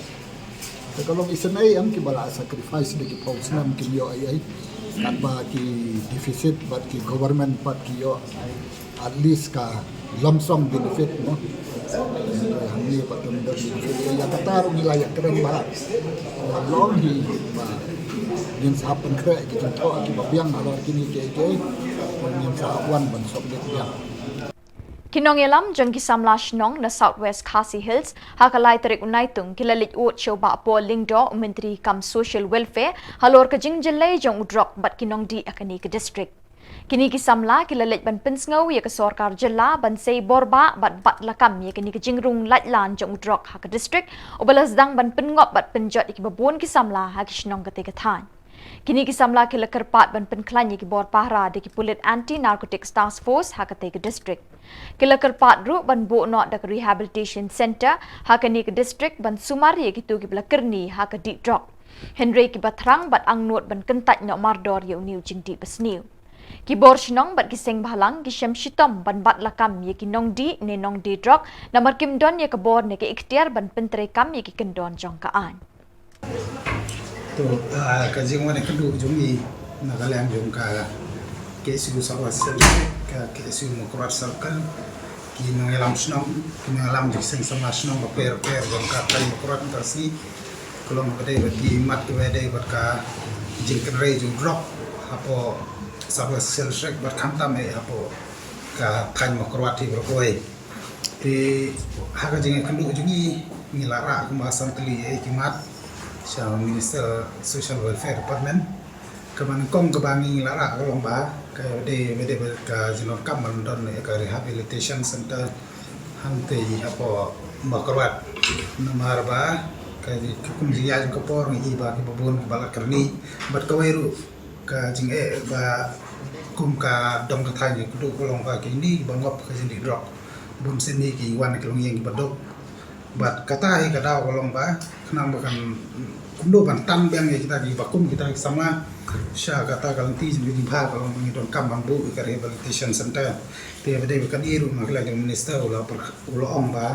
Te ka long isynei em, kiba la sacrifice da ki phew snem kim ïoh ei ei. Katba ki deficit bad ki government pat ki ïoh at least ka lump sum benefit mo. Hangne pat ym don benefit. Ïa kata ruh ngi la ïakren bha. Long hi ba ngin sa hap pynkhreh ki jingthoh kiba biang halor kine kiei kiei. Ngin sa hap wan ban submit biang. Ki nongïalam jong ki samla shnong na South West Khasi Hills, ha ka lai tarik u Naitung, ki la leit ud sha u Bah Paul Lyngdoh, u Myntri kam Social Welfare, halor ka jingjyllei jong u drok bad ki nongdih ha kane ka district. Kine ki samla ki la leit ban pynsngew ïa ka sorkar jylla ban sei borbah bad bat lakam ïa kane ka jingrung laitlan jong u drok ha ka district, uba la sdang ban pynngop bad pynjot ïa kiba bun ki samla ha ki shnong katei ka thaiñ. Kine ki samla ki la kyrpad ban pynkhlaiñ ïa ki bor pahara da ki pulit Anti Narcotics Task Force ha katei ka district. Ki la kyrpad ruh ban buh noh da ka rehabilitation centre ha kane ka district ban sumar ïa kito kiba la kyrni ha ka dih drok. Hynrei kiba thrang bad angnud ban kyntait noh mardor ïa une u jingdih basniew. Ki bor shnong bad ki seng bhalang ki shem shitom ban bat lakam ïa ki nongdih ne nongdie drok namar kim don ïa ka bor ne ka iktiar ban pyntreikam ïa ki kyndon jong ka aiñ. To, ah, ka jingwan ïakynduh jong ngi na ka liang jong ka K S U South West Central, ka K S U Mawkyrwat Circle, ki nongïalam shnong, ki nongïalam jong ki seng samla shnong bapher bapher jong ka thaiñ Mawkyrwat mynta ka sngi, ka long ba dei bad ki mat kiba dei bad ka jingkynrei jong drok hapoh South West Central bad khamtam eh hapoh ka thaiñ Mawkyrwat hi baroh kawei. Te ha ka jingïakynduh jong ngi, ngi la rah kumba san tylli eh ki mat sha Minister Social Welfare Department. Kaba nyngkong kaba ngi la rah ka long ba ka dei, ba dei ba ka jingdonkam ban don eh ka rehabilitation centre hangtei hapoh Mawkyrwat. Namar ba ka, ka kum jingïaid jong ka por ngi i ba kiba bun kiba la kyrni bad kawei ruh ka jingeh ba kum ka dong ka thaiñ kynduh ka long ba kine kiba ngop ka jingdih drok bun sien hi ki wan ki longïing kiba duk. Bad kata hi ka daw ka long ba khnang ba kan kumno ban tan biang ïa kita kiba kum kita ki samla sha kata ka lynti jong ka jingbha ka long ba ngi donkam ban buh ïa ka rehabilitation centre. Te ba dei ba kan ïoh ruh na ka liang jong u minister u la pyrkhat u la ong ba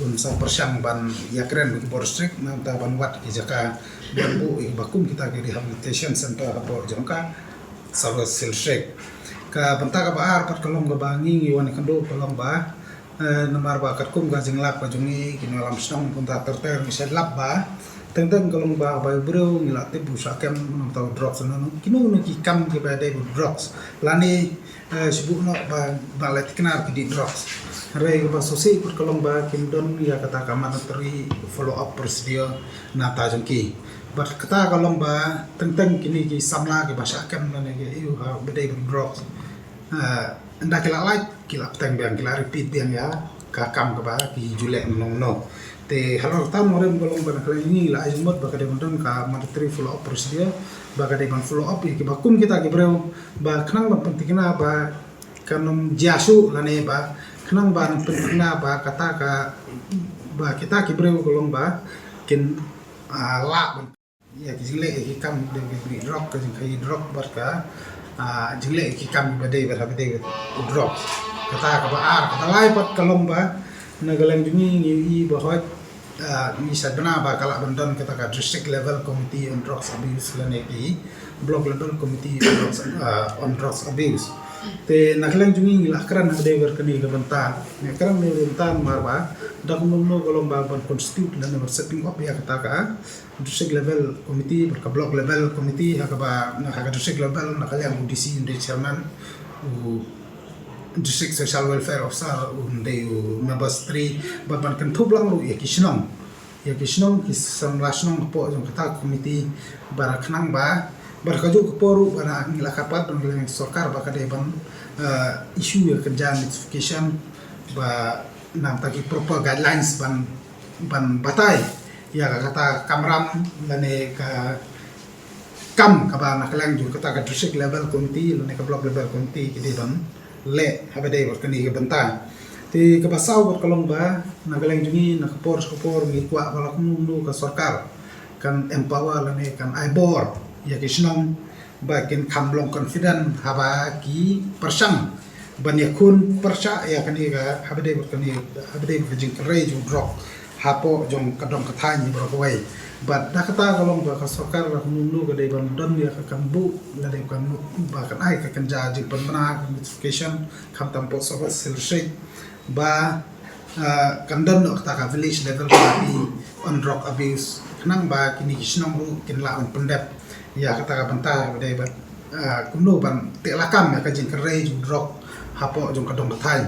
un sa pyrshang ban ïakren bad ki bor district na ka bynta ban wad ki jaka ban buh ïa kiba kum kita ki rehabilitation centre hapoh jong ka South West Hill District. Ka bynta kaba ar pat ka long kaba ngi ngi wan ïakynduh ka long ba, eh, namar ba katkum ka jinglap ka jong ngi ki nongïalam shnong kumta ter ter ngi shait lap ba teng teng ka long ba haba u briew ngi la tip u shah kem na ka bynta u drugs, na kino kino ki kam kiba dei bad u drugs lane eh, shu buh noh ba, ba la thikna ki dih drugs. Hynrei kaba shisha pat ka long ba kim don ïa kata ka mandatory follow up procedure na ka bynta jong ki. Bad kata ka long ba teng teng kine ki samla kiba shah kem lane ki ïoh ha ba dei bad drugs. Eh, ynda ki la lait ki la bteng biang, ki la repeat biang ïa ka kam kaba ki ju leh mynno mynno. Te halor kata nongrim ka long ba na ka liang ngi la ai jingmut ba ka dei ban don ka mandatory follow up procedure, ba ka dei ban follow up ïa kiba kum kita ki briew ba khnang ban pynthikna ba kan ym jia shuh lane ba khnang ban pynthikna ba kata ka, ba kita ki briew ka long ba kin, ah, lah ban ïa ki jingleh ïa ki kam dei ki bri drok, ka jingkhaïi drok bad ka, ah, jingleh ïa ki kam ba dei bad ha ba dei bad u drok. Kata kaba ar, kaba lai pat ka long ba na ka liang jong ngi ngi i ba hoi, ah, ngi shait bna ba ka lah ban don kata ka district level committee on drugs abuse lane ki block level committee on drugs, ah, on drugs abuse. Te na ka liang jong ngi ngi la kren ha ka dei bad kane ka bynta. Ngi kren ha ka dei bad kane ka bynta namar ba da kumno kumno ka long ba ban constitute lane ban setting up ïa kata ka district level committee bad ka block level committee ha kaba na ka district level na ka liang u D C un dei chairman, u district social welfare officer un dei u member secretary bad ban kynthup lang ruh ïa ki shnong, ïa ki shnong ki samla shnong hapoh jong kata committee ba khnang ba, ba kajuh ka por ruh ba ngi la kyrpad ban ka liang sorkar ba ka dei ban, eh, issue ïa ka kynja notification ba na ka bynta ki proper guidelines ban, ban batai ïa ka kata kamram lane ka kam kaba na ka liang jong kata ka district level committee lane ka block level committee ki dei ban leh ha ba dei bad kane ka bynta. Te kaba saw bad ka long ba na ka liang jong ngi na ka por sha ka por ngi kwah ba la kumno kumno ka sorkar kan empower lane kan ai bor ïa ki shnong ba kin kham long confident haba ki pyrshang ban ïakhun pyrshah ïa kane ka ha ba dei bad kane, ha ba dei bad ka jingkynrei jong u drok hapoh jong ka dong ka thaiñ baroh kawei. Bad da kata ka long ba ka sorkar la kumno kumno ka dei ban don ïa ka kan buh, la dei kan buh ba kan ai ka kynja jingpynbna ka notification khamtam hapoh South West Hill District ba, ah, kan don noh kata ka village level committee on drug abuse khnang ba kine ki shnong ruh kin lah ban pyndep ïa kata ka bynta ba dei ba, ah, kumno ban teh lakam ïa ka jingkynrei jong u drok hapoh jong ka dong ka thaiñ.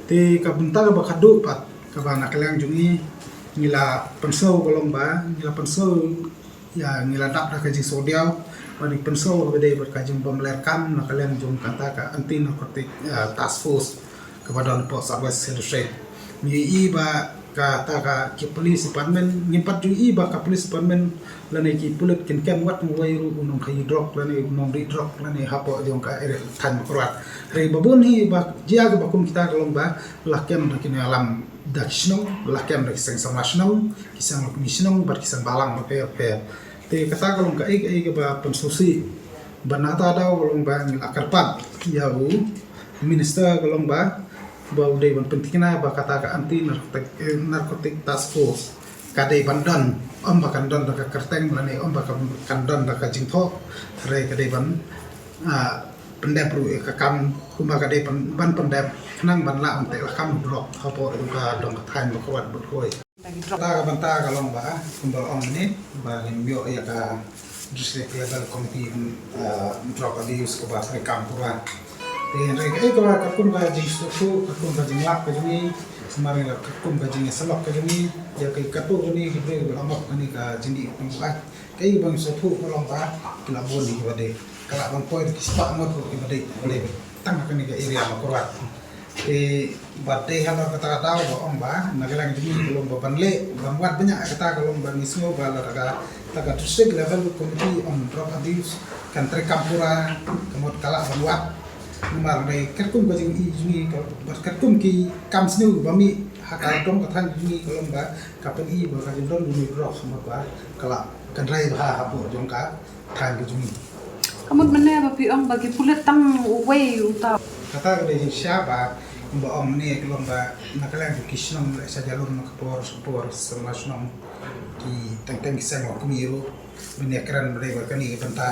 Te ka bynta kaba khadduh pat kaba na ka liang jong ngi ngi la pynsngew ka long ba ngi la pynsngew ïa ngi la dap da ka jingsngewdiaw ba ngi pynsngew ba dei bad ka jingbymler kam na ka liang jong kata ka anti narcotic, ah, task force kaba don hapoh South West Hill District. Ngi i ba Kata ka ki police department, ngim pat ju i ba ka police department lane ki pulit kin kem wat uwei ruh u nongkhaïi drok lane u nongdih drok lane hapoh jong ka area thaiñ Mawkyrwat. Hynrei ba bun hi ba jia kiba kum kita ka long ba la kem da ki nongïalam da ki shnong, la kem da ki seng samla shnong, ki seng lok mi shnong bad ki seng balang bapher bapher. Te kata ka long kaei kaei kaba pynsngewsih. Ba nata daw ka long ba ngi la kyrpad ïa u minister ka long ba ba u dei ban pynthikna ba kata ka anti narcotic, eh, narcotic task force ka dei ban don, ym ba kan don da ka kyrteng lane ym ba kan, kan don da ka jingthoh, hynrei ka dei ban, ah, pyndep ruh ïa ka kam kumba ka dei ban, ban pyndep khnang ban lah ban teh lakam drok hapoh ka dong ka thaiñ Mawkyrwat Butkhuid. Kata ka bynta ka long ba kumba ong mynne ba ngin ïoh ïa ka district level committee, uh, drug abuse kaba treikam pura. Te hynrei kaei kaba ka kum ka jingsngewthuh, ka kum ka jinglap ka jong ngi, namar ka kum ka jingïasyllok ka jong ngi ïa ki katto katne ki briew kiba la mop kane ka jingdih pynbuaid. Kaei ba ngi sngewthuh ka long ba ki la bun kiba dei, ka lah ban poi da ki spah ngut kiba dei, kiba dei tang ha kane ka area Mawkyrwat. Te ba dei halor kata ka daw ba ong ba na ka liang jong ngi ka long ba ban leh ban wad bniah kata ka long ba ngi sngew ba la ka, ta ka district level committee on drug abuse kan treikam pura, ka mut ka lah ban wad. Namar dei katkum ka jing i jong ngi ka, bad katkum ki kam sniew ba mih ha ka dong ka thaiñ jong ngi ka long ba ka pyni ba ka jingdon jong ngi drok sumar ba ka lah kan rai ba ha hapoh jong ka thaiñ ka jong ngi. Ka mut mynne ba phi ong ba ki pulit tang uwei uta. Kata ka dei jingshisha ba, ba ong mynne ka long ba na ka liang ki shnong leh sha jalum na ka por sha por samla shnong ki teng teng ki seng wa kmie ruh ban ïakren ba dei ba kane ka bynta.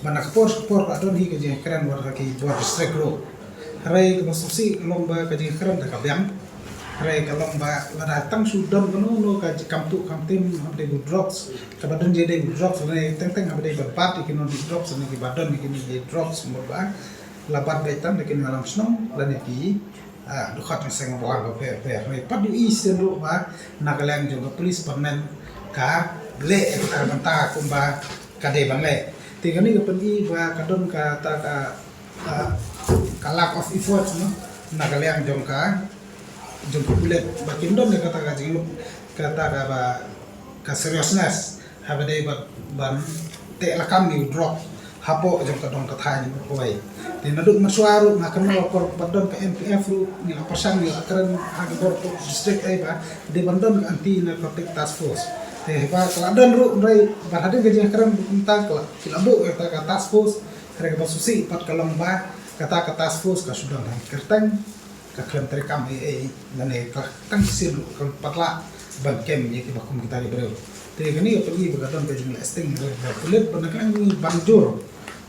Ba na ka por sha por ka don hi ka jingkren wat ha ki bor district ruh. Hynrei kaba sngewsih ka long ba ka jingkren da ka biang. Hynrei ka long ba lada tang shu don kano kano ka jingkam tuh kam tim haba dei u drugs, kaba don jingdei u drugs lane teng teng haba dei ba bat ïa kino ki drugs lane kiba don ïa kino ki drugs, mut ba la bat beit tam da ki nongïalam shnong lane ki, ah, dkhot ki seng bor bapher bapher. Hynrei pat ju i shisien ruh ba na ka liang jong ka police department ka leh ïa kata ka bynta kumba ka dei ban leh. Te kane ka pyni ba ka don kata ka, ah, ka lack of effort, no, na ka liang jong ka, jong ka pulit ba kim don ïa kata ka jinglong, kata ka ba, ka seriousness haba dei ba ban teh lakam ïa u drok hapoh jong ka dong ka thaiñ Mawkyrwat. Te naduh mynshuwa ruh nga kynmaw ka por ba don ka N P F ruh ngi la pyrshang ngi la kren ha ka bor district ai ba dei ban don ka anti narcotic task force. Te ba ka la don ruh, hynrei ba hadien ka jingkren kumta ka la, ki la buh ïa kata ka task force. Hynrei kaba sngewsih pat ka long ba kata ka task force ka shu don ha ki kyrteng, ka khlem treikam ei ei, lane ka tang shisien ruh ka pat lah ban kem ïa kiba kum kita ki briew. Te kane ka pyni ba ka don ka jingleh sting ba pulit ba na ka liang ban jur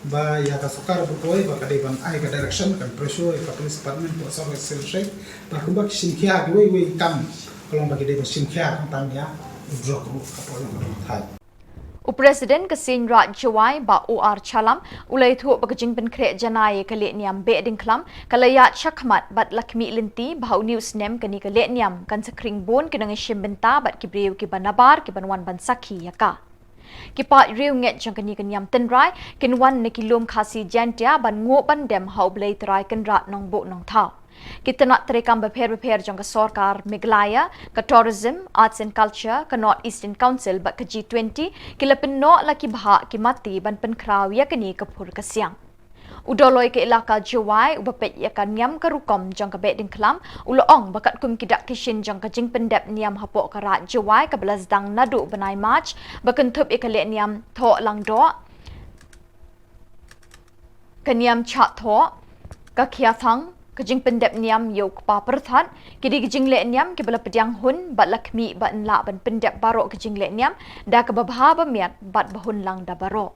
ba ïa ka sorkar Butkhuid ba ka dei ban ai ka direction, kan pressure ïa ka police department, pyrshah ïa ka civil side ba kumba ki shim khia kiwei kiwei ki kam ka long ba ki dei ban shim khia khamtam ïa u drok ruh hapoh jong ka thaiñ. U President ka Seiñ Raij Jowai, Bah O R Shallam, u la ïathuh ba ka jingpynkhreh janai ïa ka lehniam Behdieñkhlam ka la ïaid shakhmat bad la khmih lynti ba ha une u snem kane ka lehniam kan sa khring bun ki nongïashim bynta bad ki briew kiba nabar kiban wan ban sakhi ïa ka. Ki paid riewngeit jong kane ka niam tynrai kin wan na ki lum Khasi Jaiñtia ban nguh ban dem ha U Blei Trai Kynrad Nongbuh Nongthaw. Ki tnat treikam bapher bapher jong ka sorkar Meghalaya, ka Tourism, Arts and Culture, ka North Eastern Council bad ka G twenty ki la pynnoh la ki bhah ki mati ban pynkhraw ïa kane ka phur ka siang. U Dolloi ka Elaka Jowai uba peit ïa ka niam ka rukom jong ka Behdieñkhlam u la ong ba katkum ki dak ki shin jong ka jingpyndep niam hapoh ka Raij Jowai kaba la sdang naduh bnai March ba kynthup ïa ka lehniam Thoh Langdoh, ka niam Chah Thoh, ka Khia Thang, ka jingpyndep niam ïa u kpa pyrthat, ki dei ki jingleh niam kiba la pdiang hun bad la khmih ba yn lah ban pyndep baroh ki jingleh niam da kaba bha ba miat bad ba hun lang da baroh.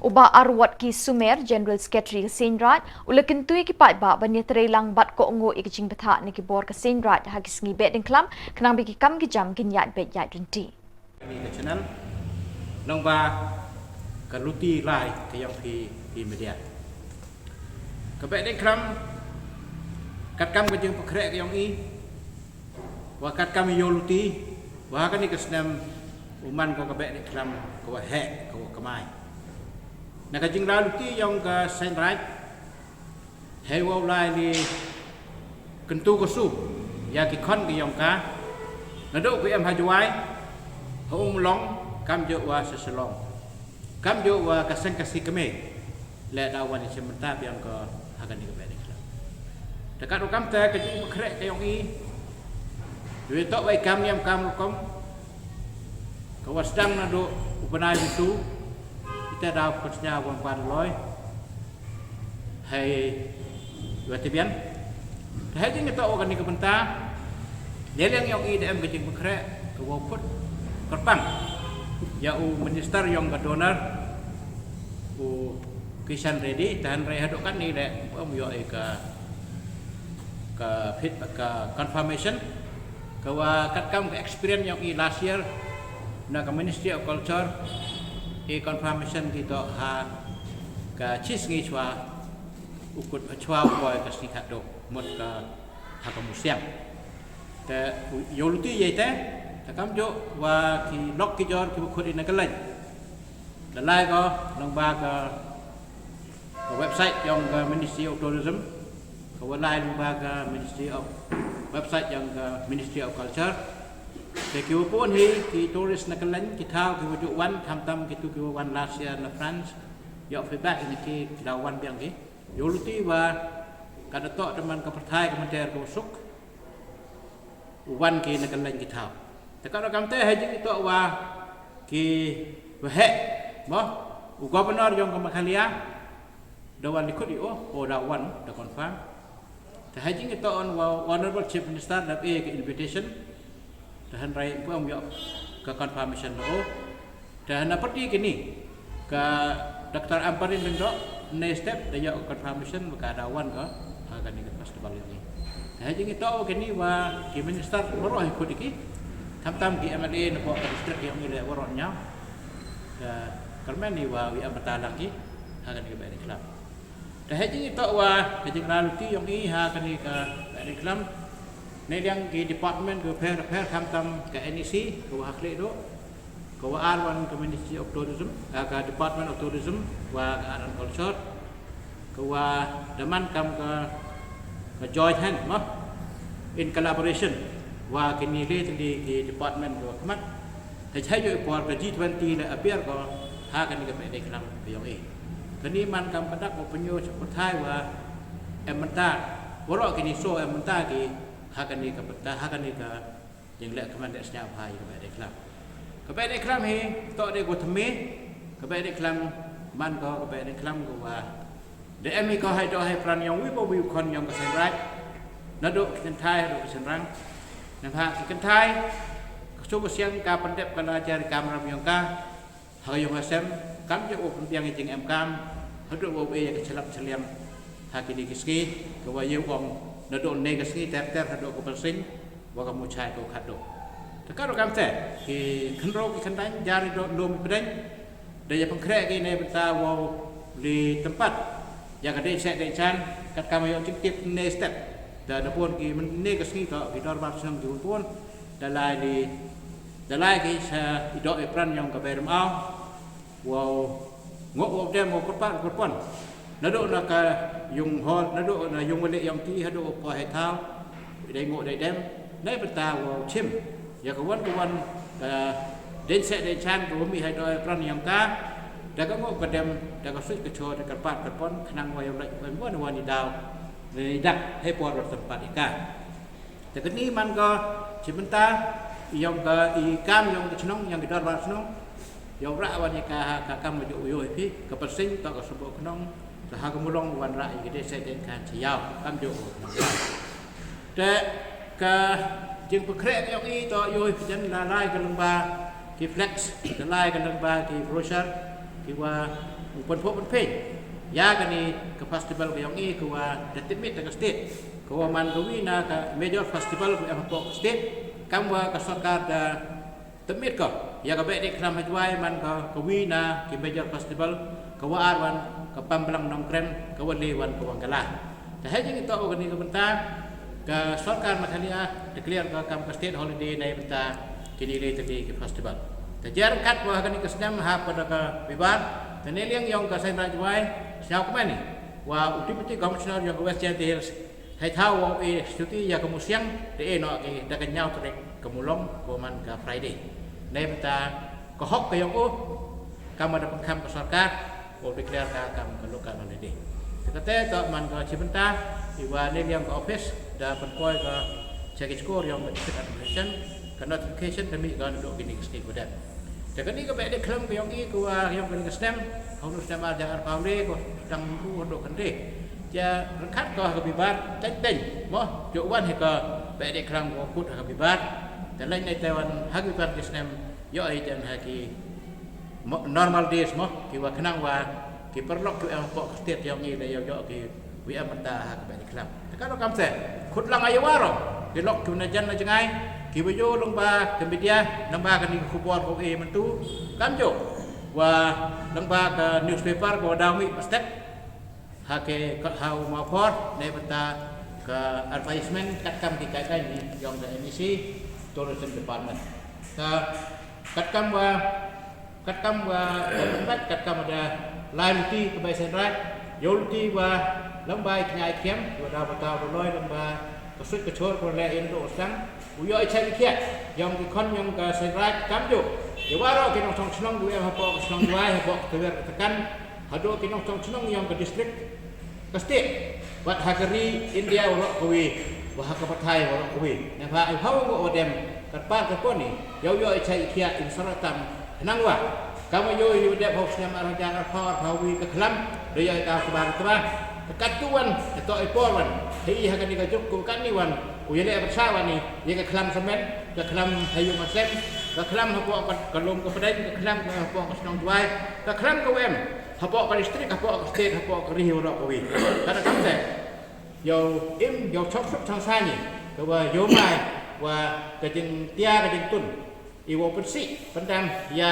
U Bah Arwotki Sumer, General Secretary ka Seiñ Raij, u la kyntu ïa ki paidbah ban ïatrei lang bad kohnguh ïa ki jingbthah na ki bor ka Seiñ Raij ha ki sngi Behdieñkhlam khnang ba ki kam ki jam kin ïaid beit ïaid ryntih. Kane ka channel, nongba ka luti lai ka ïong phi, phi media. Ka Behdieñkhlam, katkam ka jingpynkhreh ka ïong i, wa katkam i ïong luti, wa ha kane ka snem u man ko ka Behdieñkhlam ka wa heh, ka wa kamai. Na ka jinglai luti ïong ka Seiñ Raij, hei wa u lai li kyntu ka su ïa ki khon ki ïong ka, Naduh ki em ha Jowai, ha Ummulong, kam ju wa sha Shillong, kam ju wa ka seng ka si kmie, leh da wan i chim mynta biang ko ha kani ka Behdienkhlam. Te katto kamte ka jingpynkhreh ka yong i, wi tok wei kam niam kam rukom, ka wa sdang naduh u bnai bitu, ite da u pynsngew wan pan loi, hei, wa tibian. Te hei jingto wa kani ka bynta, leh liang yong i da em ka jingpynkhreh ka wa phut kyrpang ya u minister yong ka DoNER, u Kishan Reddy, te hynrei haduh katni leh um yoh i ka, ka feedback, ka confirmation, ka wa katkam ka experience yong i last year na ka Ministry of Culture, i confirmation ki to ha ka chi sngi chwa u kut chwa u poi ka sngi khatduh mut ka ha ka musiang. Te yow luti yei te, te kam ju wa ki lok ki jor ki wa khut i na ka lain. Da lai ko nang ba ka, ka website yong ka Ministry of Tourism, ka wa lai nang ba ka Ministry of, website yong ka Ministry of Culture. Te ki wa pun hi ki tourist na ka lain, ki thaw ki wa ju wan, khamtam ki tu ki wa wan last year na France, yoh feedback ini ki, ki da wan biang ki. Yow luti wa ka da to da man ka pyrthai ka mynta ka wa suk, u wan ki na ka lain ki thaw. Te katto kamte hei jingto wa ki wa heh, mo, u governor yong ka Meghalaya da wan li khut i o, o da wan da confirm. Te hei jingto on wa Honorable Chief Minister da e ka invitation, te hynrei um yoh ka confirmation da o. Te hana pyrdi kini ka Doctor Ampareen Lyngdoh, ne step da yoh confirmation wa ka da wan ka ha kani ka festival yong i. Te hei jingto kini wa ki minister baroh hi khut i ki, khamtam ki M L A na ka district yong i leh baroh nyaw. Te kyrmen i wa wi am bata lang ki ha kani ka Behdienkhlam. Te hei jingto wa ka jingralti yong i ha kani ka Behdienkhlam, ne liang ki department ka pher pher, khamtam ka N E C ka wa ha Khliehdoh, ka wa ar wan ka Ministry of Tourism, ah, ka Department of Tourism wa ka Art and Culture, ka wa da man kam ka, ka joint hand, mo, in collaboration wa kini le tylli ki department ka wa khmat. Te chai jo i por ka G twenty le appear ko ha kani ka Behdienkhlam ka yong i. Kani man kam padak wa pynyoh cha pyrthai wa em mynta, waroh kini so em mynta ki ha kani ka bynta, ha kani ka jingleh kmen leh sñiawbha ya ka Behdienkhlam. Ka Behdienkhlam hi to de ko thymme, ka Behdienkhlam man ko ka Behdienkhlam ko wa da em i ko hai doh hai pran yong wi pa wi u khon yong ka Seiñ Raij, naduh ki kynthai haduh ki shynrang. Nangta ki kynthai, ka shu ka siang ka pyndep ka la jar i kamram yong ka ha ka yung ha sem, kam ju u pynbiang i jingem kam haduh u e ya ka chlap chliang ha kini ki sngi, ka wa ye u ong naduh ne ka sngi ter ter haduh ka pyrsiñ wa ka muchai ka u khatduh. Te ka ruh kamte ki khynroo ki khyndaiñ, jar i doh lum i pdeng, da ya pynkhreh ki ne bynta wow li tympat ya ka dei seh dei chan, katkam yoh jingtip ne step. Da da bun ki ne ka sngi ka ki dorbar shnong ki bun bun da lai li, da lai ki sa i doh i pran yong ka Bei Rymaw, wow ngoh wow dem wow kyrpad kyrpon. Naduh na ka yung hall, naduh na yung wali yong ti haduh u poi hai thaw, dei ngoh dei dem, ne bynta wow chim ya ka wan ka wan ka dei seh dei chan ka wa mih hai doh i pran yong ka, da ka ngoh ka dem, da ka suit ka chor, da kyrpad kyrpon, khnang wa yow lait wan wan i daw, i dak hai por wa tympat i ka. Te kani man ka chi bynta yong ka i kam yong ka chnong, yong ka dorbar chnong, yow rah wan i ka ha ka kam wa ju u yoh i phi, ka pyrsiñ to ka sumbo chnong, ka ha ka mulong wan rah i ka dei seh dei chan chi yaw, kam ju u. Te ka jingpynkhreh ka yong i to yoh i phi jan la lai ka lyngba ki flex, la lai ka lyngba ki brochure, ki wa pynphuh pynphiñ ya kani ka festival ka yong i ka wa da tipmit da ka state, ka wa man ka wi na ka major festival ka em hapoh ka state, kam wa ka sorkar da tipmit ko ya ka Behdienkhlam ha Jowai man ka, ka wi na ki major festival, ka wa ar wan ka Pamblang Nongkrem, ka wa le wan ka Wangala. Te hei jingto wa kani ka bynta ka sorkar Meghalaya declare ka kam ka state holiday ne bynta kini le tylli ki festival. Te jer kat wa kani ka snem ha pada ka bibar, te ne liang yong ka Seiñ Raij Jowai sñiaw kmen i wa u Deputy Commissioner yong ka West Jaintia Hills Thei thaw wa u e shuti ïa ka musiang te e noh ki da ka ñiaw tarik ka Mulong ko man ka Friday. Nei bynta ka hok ka yong u kam da pynkham ka sorkar u declare ka kam ka local holiday. Te kata to man ka chi bynta i wa ne liang ka office da pynpoi ka cha ki score yong ka district administration ka notification da mi ka do ki ni ki state ko dan. Te kani ka beh de khlam ka yong i ko wa yong kani ka snem, hong nu snem ar jar ar pau le ko dang u do kan de. Ja rekat ko ha ka bibar teng teng mo jo wan he ka beh de khlam ko kut ha ka bibar. Te lain ne te wan ha ka bibar ki snem yo ai jan ha ki mo- normal days mo ki wa khnang wa ki paralok ki em pok state yong i le yo yo ki wi em ta ha ka beh de khlam. Te ka do kam te khut lang ai wa ro ki lok ki na jan na jngai ki wa yo long ba ka media nang ba kani ka khubor ko e mentu kam jo wa nang ba ka newspaper ko da wi pa step ha ke ka ha u ma por ne bynta ka advertisement kat kam ki kai kai ni yong ka M E C tourism department. Ka kat kam wa kat kam wa ka pynbat kat kam da lai luti ka bai sen rai yo luti wa lang bai knyai kiam wa da bata wa loi lang ba ka sut ka chor ko le in do sang u yo i chai kiat yong ki khon yong ka sen rai kam jo. Ye wa ro ki nong chong chnong du em ha po ka chnong duai ha po ka wer ka kan ha do ki nong chong chnong yong ka district ka state wat ha ka ri India wa ro ka wi wa ha ka pathai wa ro ka wi ne pha i pha wa ngo wa dem ka par ka poni yo yo i chai kiat in saratam nang wa kam yo yo dem ho snem ar hajar ar pha ar pha wi ka khlam do yo i ka ka bar ka ba ka kat tu wan ka to i por wan he i ha ka ni ka juk ku ka ni wan u ye le ba sa wan ni ye ka khlam semen ka khlam ha yu ma sem ka khlam ha po ka lum ka pdeng ka khlam ha po ka snong duai ka khlam ka wem ha po ka district ha po ka state ha po ka ri ro ka wi ka da kam te yo im yo chok suk chang sa ni ka wa yo mai wa ka jing tia ka jing tun i wa pynsi pyndam ya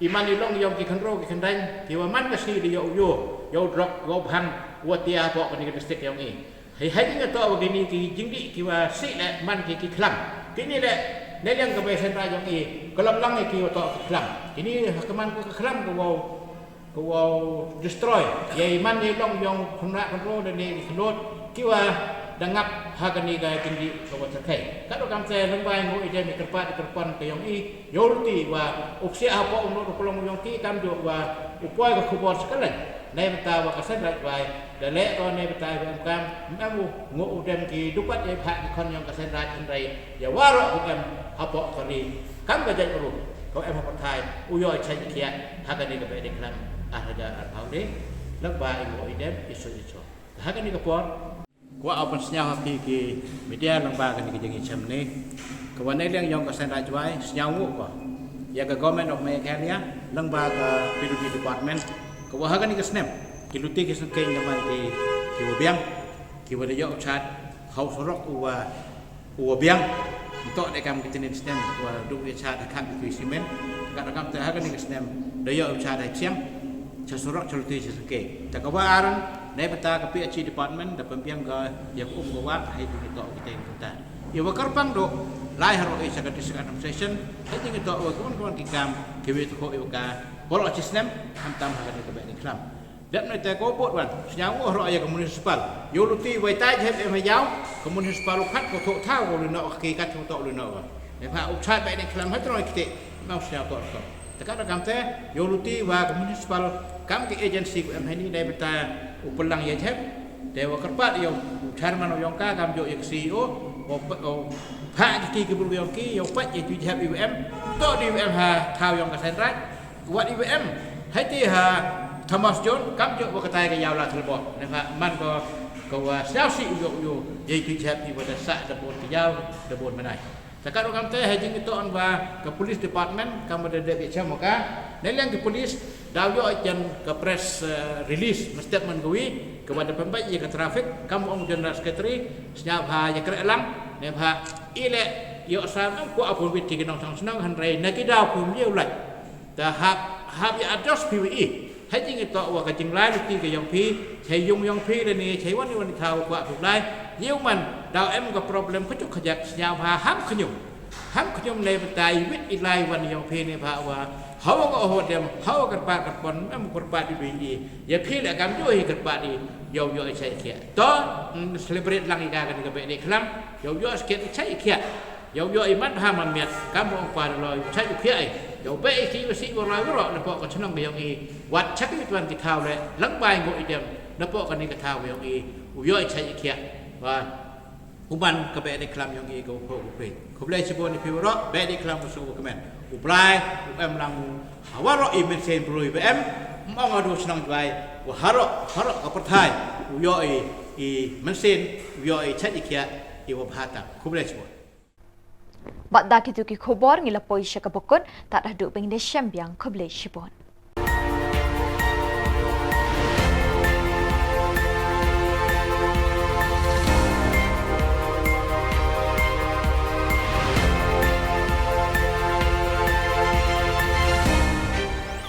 i man i long yong ki khandro ki khandang ki wa man ka si di yo yo yo drok yo bhang wa tia po ka ni ka district yong i. Hai hai ni to wa ki ni ki jingdi ki wa si le man ki ki khlam ki ni le ne liang ka bai sen ra yong i ka lam lang ki wa to ki khlam ki ni ha ka man ka khlam ka wa ka wa destroy ya i man i long yong khun ra khandro ne ni ki khlot ki wa da ngap ha ka ni ka jingdi ka wa terkai ka do kam se leng bai ngo i de mi kerpa di kerpan ka yong i. Yo luti wa u psiah ha po u nut u klong u yong ki kam jo wa u poi ka khubor sekali. Nei bynta wa ka sen raj wai da le ko nei bynta wa em kam em u ngo u dem ki dupat ye pha ki khon yong ka sen raj hynrei ya wa ro u em ha po ka ri kam ka jait ru ko em ha pathai u yo chai kiat ha ka ni ka be de klam ar hajar ar pau de lak ba i ngo i dem i so i so ha ka ni ka por. Kwah u pynsñiaw ha phi ki media lyngba kani ka jingïashem ne. Ka wan ne liang yong ka Seng Raij Jwai sñiaw nguh ko ïa ka Government of Meghalaya lyngba ka P W D Department. Ka wa ha kani ka snem ki luti ki sngewkheiñ na man ki ki wa biang ki wa da ïoh u chad ha u surok u wa u wa biang. Ntok de kam ki tinin snem wa duk ïa chad ha kam ki simen. Ka da kam te ha kani ka snem da ïoh u chad ha chiang cha surok cha luti cha sngewkheiñ. Ta ka wa aran ne bynta ka P H E Department da pynbiang ka ïa ka um ka wa ha ïa ki ngi tok ki teng bynta. Ïa wa kyrpang duk lai ha ro ïa ka District Administration ha ïa ki ngi tok wa ka wan ka wan ki kam ki wi tu ko ïa ka bolo chi snem. Ham tam ha ka ni ka bek ni klam. Dep ne te ko bot wan sñiaw ngo ro ïa ka municipal ïa u luti wei tai jep em ha ïaw ka municipal u khat ko thok thaw ko lu no ki kat ko tok lu no wa. Ne pha u chat bek ni klam ha tro ki te nau sñiaw tok tok. Te ka da kam te ïa u luti wa ka municipal kam ki agency ku em hani dei bynta u pynlang ïa jep. Te wa kyrpad ïa u chairman u yong ka kam jo ïa ka C E O. Wa pha ki ki bru yong ki ïa u pat ïa tu jep ïa u em. To di u em ha thaw yong ka Seng Raij. Wat ïa u em hai ti ha Thomas John kam jo wa ka tai ka ïaw la thlbo. Ne pha man ko ko wa sñiaw si u jo u jo ïa tu jep ïa wa da sa da bun ka ïaw da bun menai. Ta ka ro kam te ha jing ito an ba ka police department kam da de bi cham ka ne liang ka police da yo jan ka press release ma statement ka wi ka wa da pembai ïa ka traffic kam ong general secretary sñiaw ha ïa kre lang ne pha ile yo sa ko apun wit ki nong sang snang han rei na ki da pun ïa u lai. Ta hap hap ïa ados P W E. Hai jing ito wa ka jing lai luti ka yong phi chai yung yong phi le ni chai wan wan thaw kwa tu lai. Ïa u man da em ka problem ka chuk ka jak sñiaw ha ham ka nyung. Ham kñum ne bynta i wit i lai wan ïa phi ne ba wa. Hawa ka oho dem, hawa kyrpad kyrpon, em kyrpad i dui i. Ïa phi le kam ju hi kyrpad i, ïa u ïoh i chait i khiah. To, mm, celebrate lang i ka kane ka Beh Dei Khlam, ïa u ïoh sket i chait i khiah. Ïa u ïoh i mat ha man miat, kam u ong pa loi, u chait u khiah i. Ïa u beh i ki u si u loi u roh, na poh ka chnong ka ïong i. Wat chak i tuan ki thaw le, lang bai ngo i dem, na poh kane ka thaw ïong i. U ïoh i chait i khiah. Wa. U ban ka Beh Dei Khlam ïong i ka u pho u phi. Khublei chibun i phi waroh, Beh Dei Khlam u su u kmen. U Blai, u em lang u. Ha waroh i mynsiem briew ba em, ym ong adu shnong Jwai, u haroh, haroh ka pyrthai. U ïoh i, i mynsiem, u ïoh i chait i khiah, i wa bha tam. Khublei chibun. Bad da kitu ki khubor ngi la poi sha kaba kut, tad haduh ba ngin ïashem biang, khublei chibun.